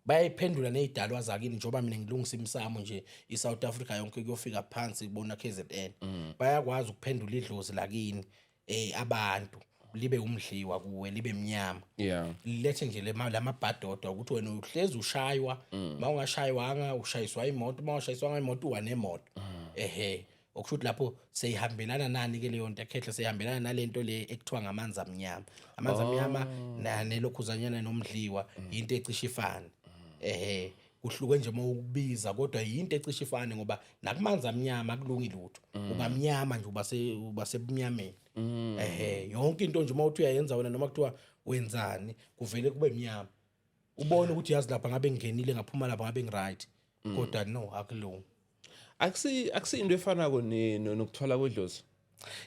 Bayayiphendula nezidalwa zakini, njengoba mina ngilungisa imisamo nje iSouth Africa yonke kuyofika phansi kubona KZN, bayakwazi ukuphendula idlozi lakini, abantu libe umdliwa kuwe, libe mnyama, lilethe nje lamabhadoda ukuthi wena uhlezi ushaywa, mawungashaywanga ushayiswa imoto, mawungashayiswanga imoto uwa nemoto. Okusho ukuthi lapho seyihambelana nani ke leyo nto ekhehle? Seyihambelana nalento le ekuthiwa ngamanzi amnyama. Amanzi amnyama nelokhuzanyana nomdliwa into ecishe ifane. Kuhluke nje mawukubiza, kodwa yinto ecishe ifane, ngoba nakumanzi amnyama akulungi lutho, uba mnyama nje, uba sebumnyameni. Yonke into nje mawuthi uyayenza wena, noma kuthiwa wenzani, kuvele kube mnyama, ubone ukuthi yazi lapha ngabe ngingenile, ngaphuma lapha ngabe ngiright, kodwa no, akulungi. Akusi into efanako nokuthwala kwedlozi?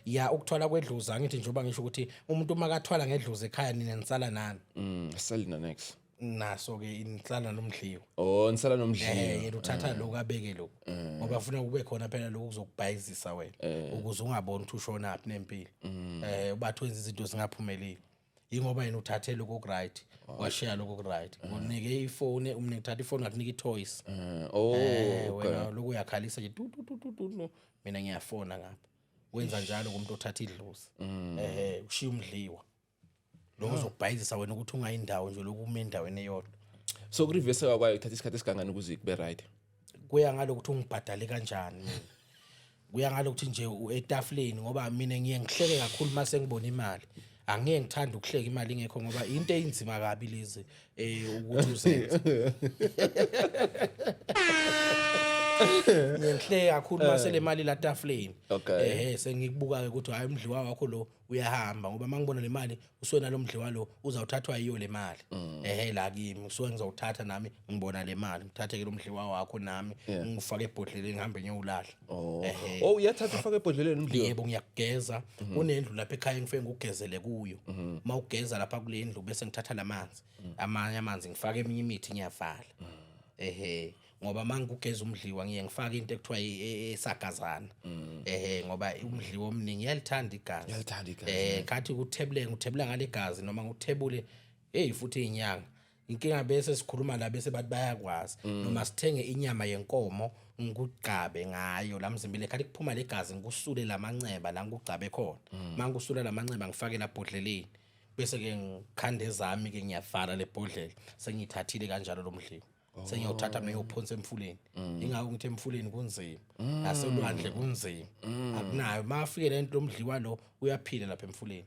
Ya, ukuthwala kwedlozi, angithi njengoba ngisho ukuthi umuntu uma kathwala ngedlozi ekhaya, nina nisala nani? Salina next. Naso ke inhlala nomdliwa. Oh, nisala nomdliwa. Yena uthatha lokhu abeke lokhu, ngoba funa kube khona phela lokhu kuzokubhayizisa wena ukuze ungaboni ukuthi ushonaphi nempilo, ubathi wenza izinto zingaphumeleli, ingoba yena uthathe lokhu okuright, washiya lokhu okuright. Unike ifone, umnike, uthatha ifone, ngakunika i-toys. Oh. Wena lokhu uyakhalisa nje, tu tu tu tu tu tu, mina ngiyafona ngapha. Wenza njalo kumuntu othatha idlozi, ushiya umdliwa lo uzokubhayizisa wena ukuthi ungayindawo nje, lokhu ume endaweni eyodwa. So kuriveseka kwayo kuthatha isikhathi esingangani ukuze kube right? Kuya ngalokuthi ungibhadale kanjani mina. Kuya ngalokuthi nje etafuleni, ngoba mina ngiye ngihleke kakhulu mase ngibona imali. Angeke ngithanda ukuhleka imali ingekho, ngoba into eyinzima kabi lezi ukuthi uzenze. Ngiye ngihleke kakhulu mase le mali la tafuleni. Sengikubuka ke ukuthi hayi, umdliwa wakho lo uyahamba, ngoba mangibona le mali usuke nalo mdliwa lo uzawuthathwa yiyo le mali. La kimi usuke ngizawuthatha nami, ngibona le mali, ngithathe ke lo mdliwa wakho nami, ngifake ebhodleleni, ngihambe ngiyowulahla. Oh. Oh, uyathatha ufake ebhodleleni umdliwa? Yebo, ngiyakugeza. Kunendlu lapha ekhaya engifike ngugezele kuyo. Uma ugeza lapha kule ndlu, bese ngithatha lamanzi, amanye amanzi ngifake eminye imithi, ngiyavala. Ngoba mangugeza umdliwa ngiye ngifake into ekuthiwa esagazana, ngoba umdliwa omningi iyalithanda igazi. Iyalithanda igazi. Khathi ukuthebule, ngithebula ngale gazi noma ngikuthebule, hey, futhi inyanga inkinga bese sikhuluma la bese bathi bayakwazi, noma sithenge inyama yenkomo, ngikugcabe ngayo la mzimbile, khathi kuphuma legazi, ngikusule lamanceba la ngikugcabe khona. Mangikusula lamanceba, ngifake la bhodleleni, bese ke ngikhanda ezami ke, ngiyavala le bhodlela, sengiyithathile kanjalo lo mdliwa, sengiyawuthatha mina uphonse emfuleni. Ingakho ngithi emfuleni kunzima, nasolwandle kunzima, akunayo. Mafike lento, lomdliwa lo uyaphila lapha emfuleni,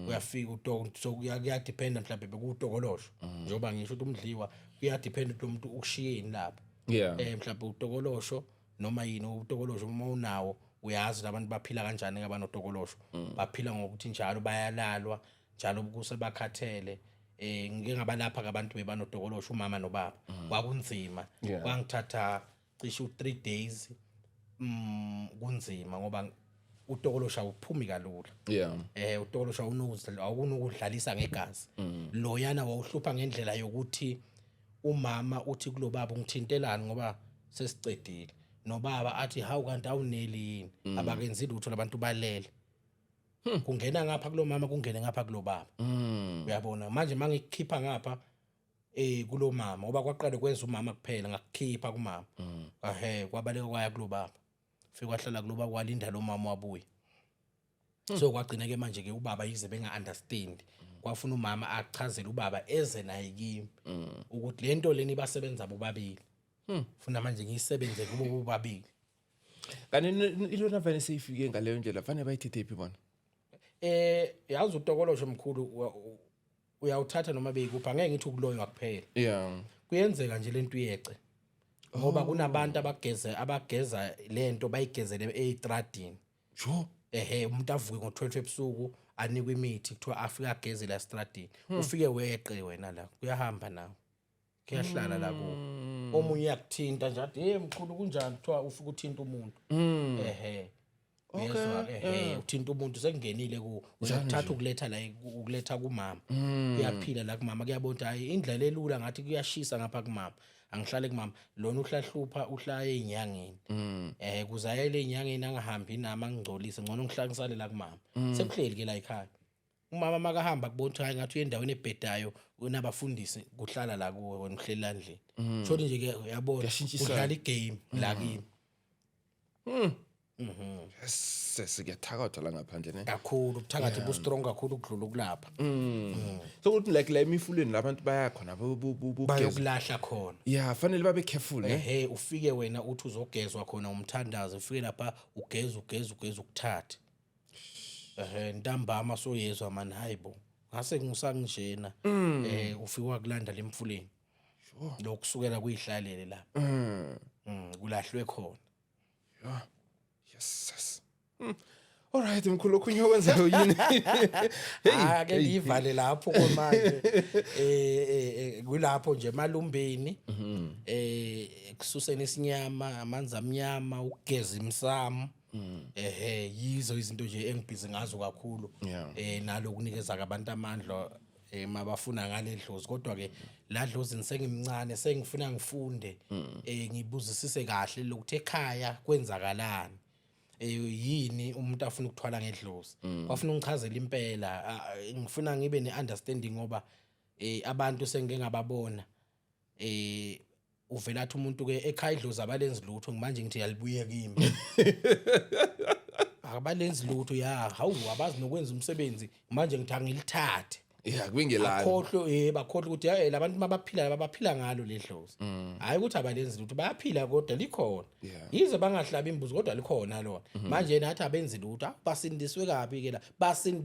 uyafika utoko. So kuyadependa, mhlawumbe bekuwutokolosho, njengoba ngisho ukuthi umdliwa kuyadependa ukuthi lo muntu ukushiyeni lapho. Mhlawumbe utokolosho noma yini, utokolosho uma unawo, uyazi labantu baphila kanjani abanotokolosho. Baphila ngokuthi njalo bayalalwa, njalo kuse bakhathele. Ngike ngabalapha abantu bebanotokolosho, umama nobaba, kwakunzima. Kwangithatha cishe u3 days, kunzima ngoba utokolosho awuphumi kalula. Utokolosho awunukudlalisa ngegazi. Loyana wawuhlupha ngendlela yokuthi umama uthi kulo baba, "Ungithintelani ngoba sesicedile?" Nobaba athi, "Hawu, kanti awuneli yini?" Abakenzi lutho labantu, balele. Kungena ngapha kulo mama, kungene ngapha kulo baba. Uyabona manje, mangikukhipha ngapha kulo mama, ngoba kwaqale kwenza umama kuphela, ngakukhipha kumama, kwabaleka kwaya kulo baba, fike kwahlala kulo baba, kwalinda lo mama wabuya. So kwagcina ke manje ke ubaba yize benga understand, kwafuna umama achazele ubaba eze naye kimi ukuthi lento leni basebenza bobabili, funa manje ngiyisebenze kubo bobabili. Kanti ilona vane seyifike ngaleyo ndlela, fanele bayithethe phi bona? Yazi utokolosho mkhulu, uyawuthatha noma beyikupha, angeke ngithi ukuloywa kuphela. Kuyenzeka nje lento uyece, ngoba kunabantu abageze, abageza lento bayigezele eyitradini. Sure. Umuntu avuke ngo12 ebusuku, anikwe imithi, kuthiwa afike ageze la estradini, ufike weqe wena la, kuyahamba nawe, kuyahlala la kuwo. Omunye uyakuthinta nje, athi, "Hey mkhulu, kunjani?" Kuthiwa ufike uthinta umuntu, uyezwa, uthinta umuntu, sekungenile kuwo, uyakuthatha ukuletha la, ukuletha kumama, kuyaphila la kumama, kuyabona ukuthi hayi, indlela elula ngathi kuyashisa ngapha kumama, angihlale kumama. Lona uhlahlupha, uhlaya ey'nyangeni, kuze ayele ey'nyangeni, angahambi nami, angingcolise, ngcono ngihlale, ngisale la kumama. Sekuhleli ke la ekhaya, umama makahamba kubona ukuthi hayi, ngathi uye endaweni ebhedayo unabafundisi, kuhlala la kuwe, wena uhleli la endlini. Shoti nje ke, uyabona. Kuyashintshisana. Udlala igame la kimi. Yes, sesiyathakathwa la ngaphandle, ne? Kakhulu, ubuthakathi bu-strong kakhulu ukudlula ukulapha. So ukuthi like la emifuleni labantu bayakhona Bayokulahla khona. Yeah, fanele babe careful, ne? Ufike wena uthi uzogezwa khona umthandazo, ufike lapha ugeza, ugeza, ugeza, ukuthathe. Ntambama soyezwa mani, hayibo, ngase ngisanginjena. Ufike wakulanda lemfuleni. Lokusukela kuyihlalele lapha. Kulahlwe khona. Yes. Alright mkhulu, okhunye okwenzayo yini? Hey, ake ngivale lapho kwamanje. Kulapho nje malumbeni. Kususeni isinyama, amanzi amnyama, ukugeza imsamo. Yizo izinto nje engibhizi ngazo kakhulu. Nalokunikeza abantu amandla. Mabafuna ngale dlozi, kodwa ke la dlozi sengimncane, sengifuna ngifunde, ngibuzisise kahle lokuthi ekhaya kwenzakalani, yini umuntu afuna ukuthwala ngedlozi. Bafuna ungichazela impela, ngifuna ngibe ne-understanding ngoba abantu sengike ngababona, uvela athi umuntu ke ekhaya idlozi abalenzi lutho. Manje ngithi yalibuye kimi, abalenzi lutho ya, hawu, abazi nokwenza umsebenzi. Manje ngithi angilithathe. Yeah, kubingelani. Akhohlwe, bakhohlwe ukuthi labantu mabaphila laba baphila ngalo ledlozi, hayi ukuthi abalenzi lutho, bayaphila kodwa likhona. Yize bangahlabi imbuzi kodwa likhona lona. Manje nathi abenzi lutho, basindiswe kabi ke la,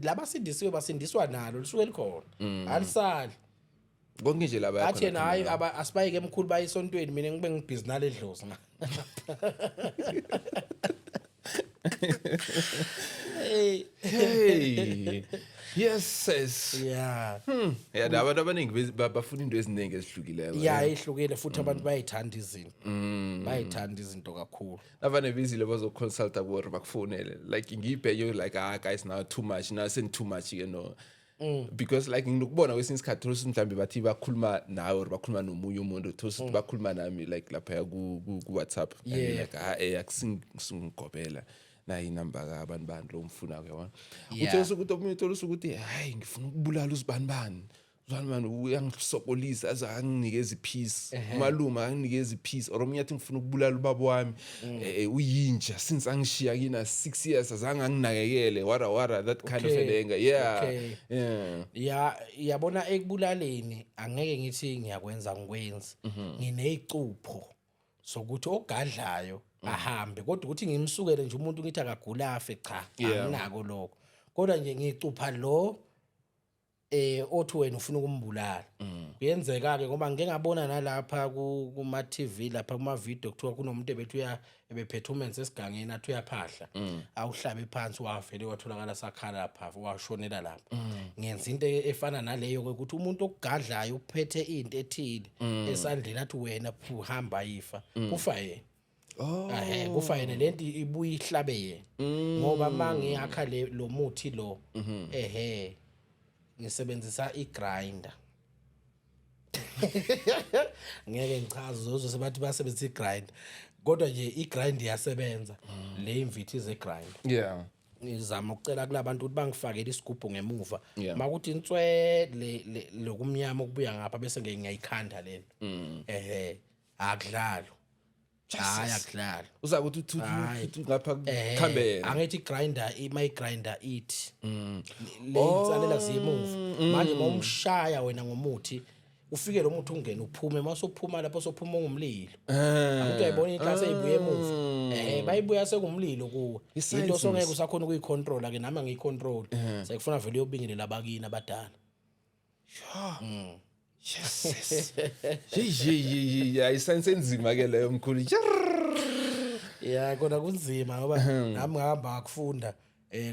labasindisiwe basindiswa nalo, lisuke likhona, alisali. Konke nje laba. Athi yena hayi, asibayeke emkhulu, baye esontweni, mina ngibe ngibhizi nale dlozi. Hey. Hey, yes sis. Yeah, nabantu abaningi bafuna into eziningi ezihlukileko. Ya, ihlukile futhi abantu bayayithanda izinto, bayayithanda izinto kakhulu. Navane bezile bazoconsulta kuwe, bakufonele, like ngiyibheke like, ah guys, now too much, now send too much, because like nginokubona kwesinye isikhathi, thola ukuthi mhlawumbe bathi bakhuluma nawe or bakhuluma nomunye umuntu, thola ukuthi bakhuluma nami like laphaya ku-WhatsApp and like, ah akusingigobela nayi inamba kabantu bani lo mfunako, yabona. Uthola ukuthi omunye, uthola ukuthi hayi, ngifuna ukubulala uzibani bani, uzibani bani uyangisokolisa, aze anginikeza ipeace, umalume anginikeza ipeace, or omunye athi ngifuna ukubulala ubaba wami, uyinja, since angishiya kina 6 years azange anginakekele, wara wara, that kind of an anger, yeah. Ya, yabona, ekubulaleni angeke ngithi ngiyakwenza, ngikwenzi. Ngineyicupho sokuthi ogadlayo ahambe, kodwa ukuthi ngimsukele nje umuntu ngithi akagula afe, cha. Anginako lokho, kodwa nje ngicupha lo othi wena ufuna ukumbulala. Kuyenzeka ke ngoba ngike ngabona nalapha kuma TV, lapha kuma video, kuthiwa kunomuntu ebethu uya ebephethe umenze esigangeni, athi uyaphahla, awuhlabe phansi, wavele watholakala sakhala lapha, washonela lapha. Ngenza into efana naleyo ke, ukuthi umuntu okugadlayo uphethe into ethile esandleni, athi wena phu, hamba ifa, kufa yena. Oh. Kufa yena, lento ibuye ihlabe yena, ngoba mangiyakha le lo muthi lo, ngisebenzisa igrinder. Ngeke ngichaze, uzoze sebathi basebenzisa igrinder, kodwa nje igrind iyasebenza le, imvithi ze grind. Ngizama ukucela kulabantu ukuthi bangifakele isigubhu ngemuva. Makuthi inswe lokumnyama okubuya ngapha, bese ngeke ngiyayikhanda lento. Akudlalwa, hayi, akudlalwa. Uza kuthi uthi Hayi. uthi ngapha khambe yena. Angithi grinder, ima grinder ithi le insalela ziyemuva. Manje mawumshaya wena ngomuthi, ufike lo muthi ungene uphume, mawusophuma lapho sophuma ungumlilo. Akuthi uyayibona inhlase eyibuye emuva, bayibuya sekumlilo kuwe. I-science Into songeke mos. usakhona ukuyicontrol ke, nami angiyicontrol, sekufuna vele uyobingelela abakini abadala. Yes. Hey hey hey hey, isayensi enzima ke leyo, mkhulu. Ya, kona kunzima ngoba nami ngahamba ngakufunda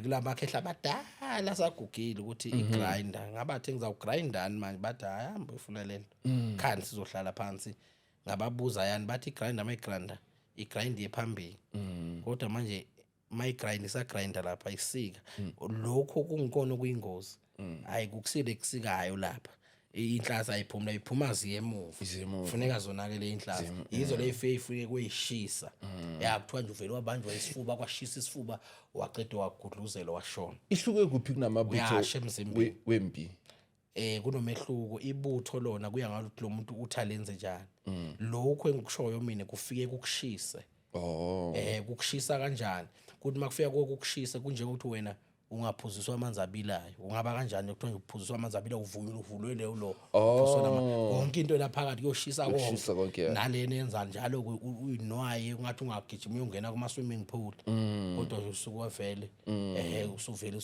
kulamakhehla abadala sagugile ukuthi igrinder, ngabathi ngizawugrindani manje, bathi hayi, hamba uyofuna lento khani, sizohlala phansi. Ngababuza yani, bathi igrinder, mayigrinder igrind yephambili, kodwa manje mayigrind isagrinder lapha isika lokho kungikona okuyingozi, hayi kukusile kusikayo lapha, inhlasa ayiphumula, iphuma ziye emuva. Ziye emuva. Funeka zonakele inhlasa, yizo le ifike ifike kuyishisa ya, kuthiwa nje uvele wabanjwa isifuba, kwashisa isifuba, waqeda wagudluzela, washona. Ihluke kuphi kunamabutho Uyasha emzimbeni. Wempi? Kunomehluko. Ibutho lona kuya ngalokuthi lo muntu uthi alenze njani. Lokho engikushoyo mina kufike kukushise. Oh. Kukushisa kanjani? Kuthi makufika kukushisa kunjengokuthi wena ungaphuziswa amanzi abilayo, ungaba kanjani? Kuthiwa nje uphuziswa amanzi abilayo, uvuyile, uvulwele ulo. Uphuziswa yonke into la phakathi kuyoshisa. Kuyoshisa konke, yeah. Nalena yenza njalo uyinwaye, ungathi ungagijima uyongena kuma swimming pool, kodwa nje usuke vele usuvele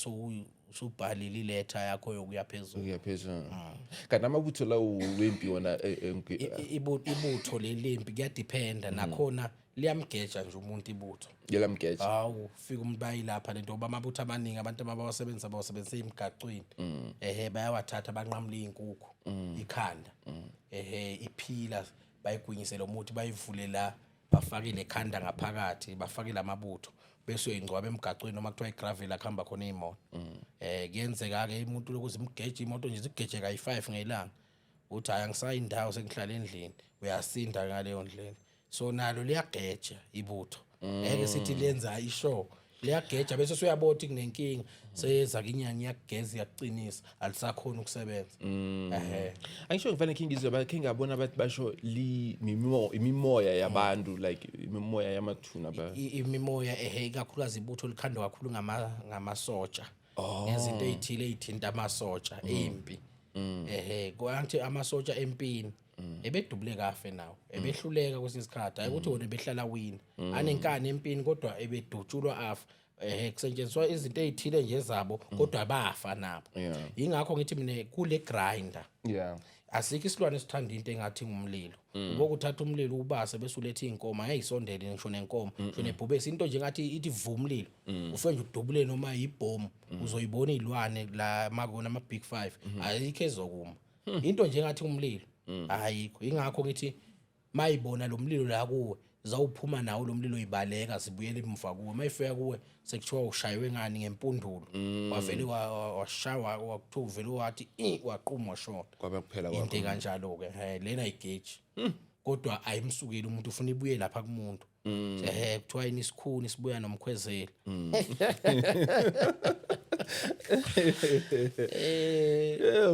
usubhalile iletha yakho yokuya phezulu. Ukuya phezulu. Kanti amabutho lawo wempi wona Ibutho lelimpi kuyadependa nakhona, liyamgeja nje umuntu ibutho. Yelamgeja. Hawu, fika umuntu bayilapha lento ngoba amabutho amaningi abantu abawasebenzisa bawasebenzisa emgacweni, bayawathatha banqamule iy'nkukhu ikhanda, iphila, bayigwinyise lo muthi, bayivule la. Bafakile ekhanda ngaphakathi, bafakile amabutho, bese uyingcwaba emgacweni noma kuthiwa igravel akuhamba khona iy'moto. Kuyenzeka ke umuntu lokuze imgeje imoto nje, zikugeje kayi-5 ngelanga, uthi hayi, angisayi indawo, sengihlala endlini, uyasinda ngaleyo ndlela. So nalo liyageja ibutho, ngeke sithi lenza ishow, liyageja, bese usuyabona ukuthi kunenkinga, seyeza inyanga, iyakugeza, iyakuqinisa, alisakhona ukusebenza, ehe. Angisho ngifanele khe ngizwe khe ngabona bathi basho li imimoya yabantu, like imimoya yamathuna ba. Imimoya, ehe, ikakhulukazi ibutho likhandwa kakhulu ngamasotsha, ngezinto ey'thile ey'thinta amasotsha empi, ehe. Kwangathi amasotsha empini ebedubule kafe nawo, ebehluleka kwesinye isikhathi, hayi ukuthi wona ebehlala wina, anenkani empini, kodwa ebedutshulwa afa, ehe, kusetshenziswa izinto ey'thile nje zabo, kodwa bafa nabo. Yingakho ngithi mina kule grinder asikho isilwane esithanda into engathi ngumlilo. Uboke uthatha umlilo ubase, bese uletha iy'nkomo, angeke isondele ngisho nenkomo, ngisho nebhubesi. Into nje ngathi ithi vuma umlilo, ufike nje udubule noma yibhomu, uzoyibona iy'lwane la makona ama-big five, ayikho ezokuma into nje engathi umlilo, ayikho. Ingakho ngithi mayibona lo mlilo la kuwe, zawuphuma nawo lo mlilo, ibaleka zibuyele emuva kuwe. Mayifika kuwe sekuthiwa ushaywe ngani, ngempundulo, wavele washawa, wakuthiwa uvele wathi i waquma, washona. Kwabe kuphela into kwakho. Ekanjalo-ke, lena igeji, kodwa ayimsukeli umuntu, ufuna ibuye lapha kumuntu, ehe. Kuthiwa yini, isikhuni sibuya nomkhwezeli.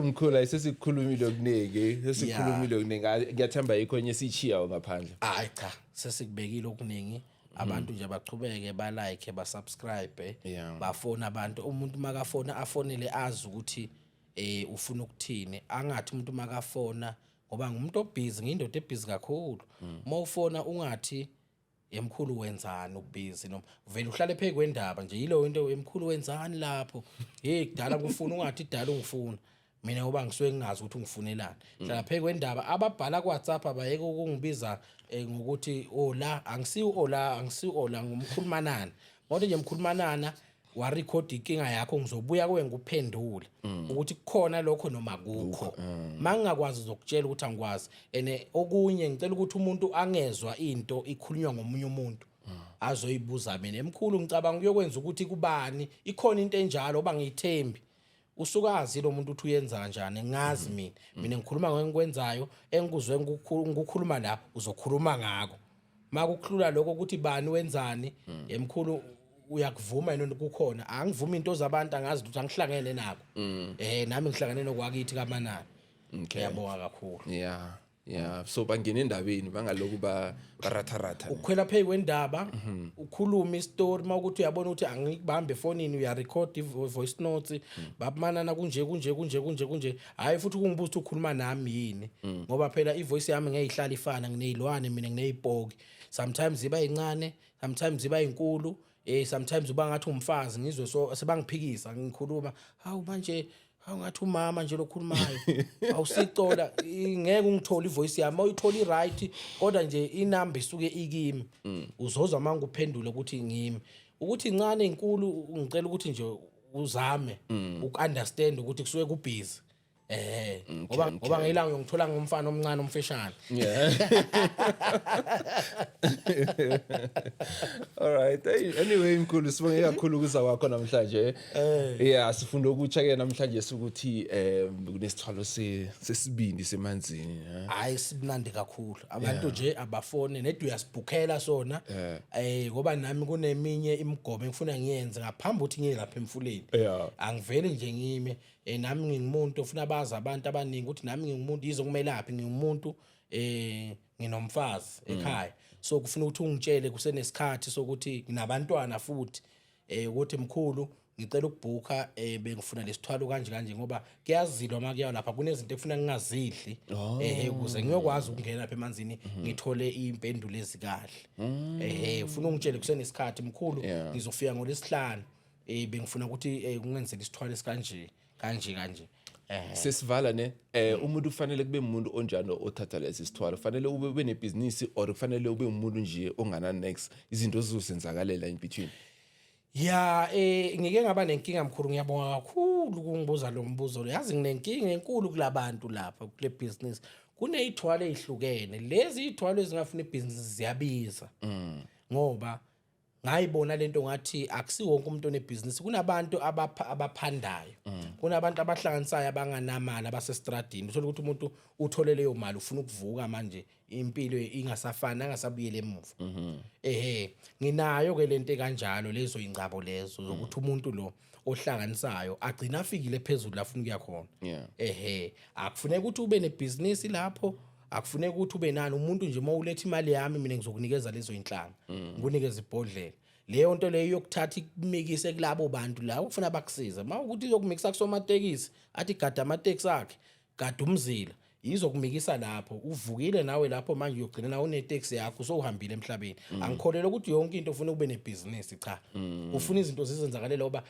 Mkhulu, ayisesikhulumile okuningi, sesikhulumile okuningi. Ngiyathemba yikho enye esiyishiyayo ngaphandle. Hayi cha, sesikubekile okuningi. Abantu nje bachubeke ba-like, basubscribe, bafona abantu. Umuntu makafona afonele azi ukuthi ufuna ukuthini, angathi umuntu makafona, ngoba ngumuntu obhizi, ngiyindoda ebhizi kakhulu. Uma ufona ungathi, "Emkhulu, wenzani?" Ubhizi noma vele uhlale phezu kwendaba nje, yileyo into, "Emkhulu, wenzani lapho? Hey, kudala kufuna." Ungathi dala ungifuna mina, ngoba ngisuke ngingazi ukuthi ungifunelani. Hlala phezu kwendaba. Ababhala ku WhatsApp abayeke ukungibiza ngokuthi ola, angisiyo ola, angisiyo ola, ngumkhulumanana. Mawuthi nje mkhulumanana, warecord inkinga yakho, ngizobuya kuwe ngikuphendule ukuthi kukhona lokho noma kukho. Mangingakwazi uzokutshela ukuthi angikwazi. Ene okunye, ngicela ukuthi umuntu angezwa into ikhulunywa ngomunye umuntu azoyibuza mina, "Emkhulu, ngicabanga ukuyokwenza ukuthi kubani ikhona into enjalo," oba ngiyithembi. Usukazi lo muntu ukuthi uyenza kanjani, ngazi mina. Mina ngikhuluma ngengikwenzayo, engikuzwe ngikukhuluma la, uzokhuluma ngako makukhulula lokho ukuthi bani wenzani. Emkhulu, uyakuvuma yini kukhona? Angivumi into zabantu, angazi ukuthi angihlangene nako, nami ngihlangene nokwakithi kamanani. Ngiyabonga kakhulu. Yeah, so bangena endabeni, bangaloku ba baratharatha. Ukhwela phezu kwendaba, ukhulume istory. Uma ukuthi uyabona ukuthi angikubambe efonini, uyarecord i-voice notes, "Babumanana, kunje kunje kunje kunje kunje." Hhayi futhi ukungibuza ukuthi ukhuluma nami yini, ngoba phela i-voice yami ngeke ihlale ifana. Nginey'lwane mina, nginey'poki, sometimes iba yincane, sometimes iba yinkulu, sometimes uba ngathi umfazi, ngizwe so sebangiphikisa ngikhuluma, "Hawu manje, hawu ngathi umama nje lokhulumayo." Awusicola, ngeke ungithole ivoice yami, awuyithola i-right, kodwa nje inamba isuke ikimi, uzozwa uma ngikuphendule ukuthi ngimi, ukuthi incane, inkulu. Ngicela ukuthi nje uzame uku-understand ukuthi kusuke kubhizi, ngoba ngelanga uyongithola ngumfana omncane omfishane. Yeah. All right. Hey, anyway mkhulu, sibonge kakhulu ukuza kwakho namhlanje. Yeah, sifunde ukutsha ke namhlanje ukuthi kunesithwalo sesibindi semanzini. Hayi, simnandi kakhulu. Abantu nje abafone nedi, uyasibhukhela sona, ngoba nami kuneminye imigomo engifuna ngiyenze ngaphambi ukuthi ngiye lapha emfuleni. Angiveli nje ngime, nami ngingumuntu ofuna bazi abantu abaningi ukuthi nami ngingumuntu, yize kumelaphi, ngingumuntu, nginomfazi ekhaya, so kufuna ukuthi ungitshele kusenesikhathi sokuthi nginabantwana futhi, ukuthi, "Mkhulu, ngicela ukubhukha, bengifuna lesithwalo kanje kanje," ngoba kuyazilwa makuyawa lapha, kunezinto ekufuna ngingazidli, ukuze ngiyokwazi ukungena lapha emanzini, ngithole iy'mpendulo ezikahle. Ufuna ungitshele kusenesikhathi, "Mkhulu, ngizofika ngolesihlanu, bengifuna ukuthi kungenzele isithwalo esikanje kanje kanje." Sesivala ne, umuntu kufanele kube umuntu onjani othatha lesi sithwalo? Kufanele ube nebhizinisi or kufanele ube umuntu nje ongana next, izinto zizosenzakalela in between? Ya, ngike ngaba nenkinga, mkhulu. Ngiyabonga kakhulu ukungibuza lo mbuzo lo. Yazi nginenkinga enkulu kulabantu lapha kule business. Kuney'thwalo ey'hlukene. Lezi iy'thwalo ezingafuna ibhizinisi ziyabiza, ngoba ngayibona lento ngathi akusiwo wonke umuntu onebhizinisi. Kunabantu abaphandayo, kunabantu abahlanganisayo abanganamali, abasestradini. Uthola ukuthi umuntu uthole leyo mali, ufuna ukuvuka manje, impilo ingasafani, angasabuyele emuva. Ehe, nginayo ke lento ekanjalo, lezo ingcabo lezo zokuthi umuntu lo ohlanganisayo agcina afikile phezulu la afuna ukuya khona. Ehe, akufuneka ukuthi ube nebhizinisi lapho, akufuneka ukuthi ube nani. Umuntu nje uma uletha imali yami, mina ngizokunikeza lezo inhlanga, ngikunikeza ibhodlela. Leyo nto leyo yokuthatha ikumikise kulabo bantu la ufuna bakusize. Uma ukuthi izokumikisa kusomatekisi, athi gada amateksi akhe, gada umzila, izokumikisa lapho. Uvukile nawe lapho manje, uyogcina nawe uneteksi yakho, usowuhambile emhlabeni. Angikholelwa ukuthi yonke into ufuna ube nebhizinisi. Cha, ufuna izinto zizenzakalela, ngoba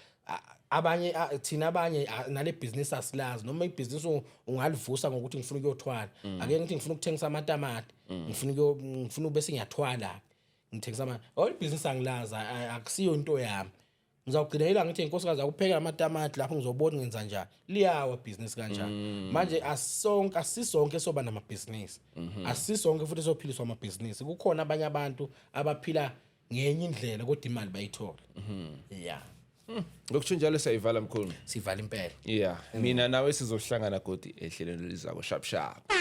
abanye thina abanye nale bhizinisi asilazi. Noma ibhizinisi ungalivusa ngokuthi ngifuna ukuyothwala. Ake ngithi ngifuna ukuthengisa amatamati, ngifuna bese ngiyathwala, ngithengisa ama, oh, ibhizinisi angilazi, akusiyo into yami. Ngizawugcina ila ngithi inkosikazi akupheka amatamati lapho, ngizobona ngenza njani. Liyawa ibhizinisi kanjani manje? Asisonke, asisonke soba namabhizinisi, asisonke futhi sophiliswa amabhizinisi. Kukhona abanye abantu abaphila ngenye indlela, kodwa imali bayithola, yeah. Ngokusho njalo siyayivala, mkhulu. Sivala impela. Yeah, mina nawe sizohlangana godi ehlelweni elizako. Sharp sharp.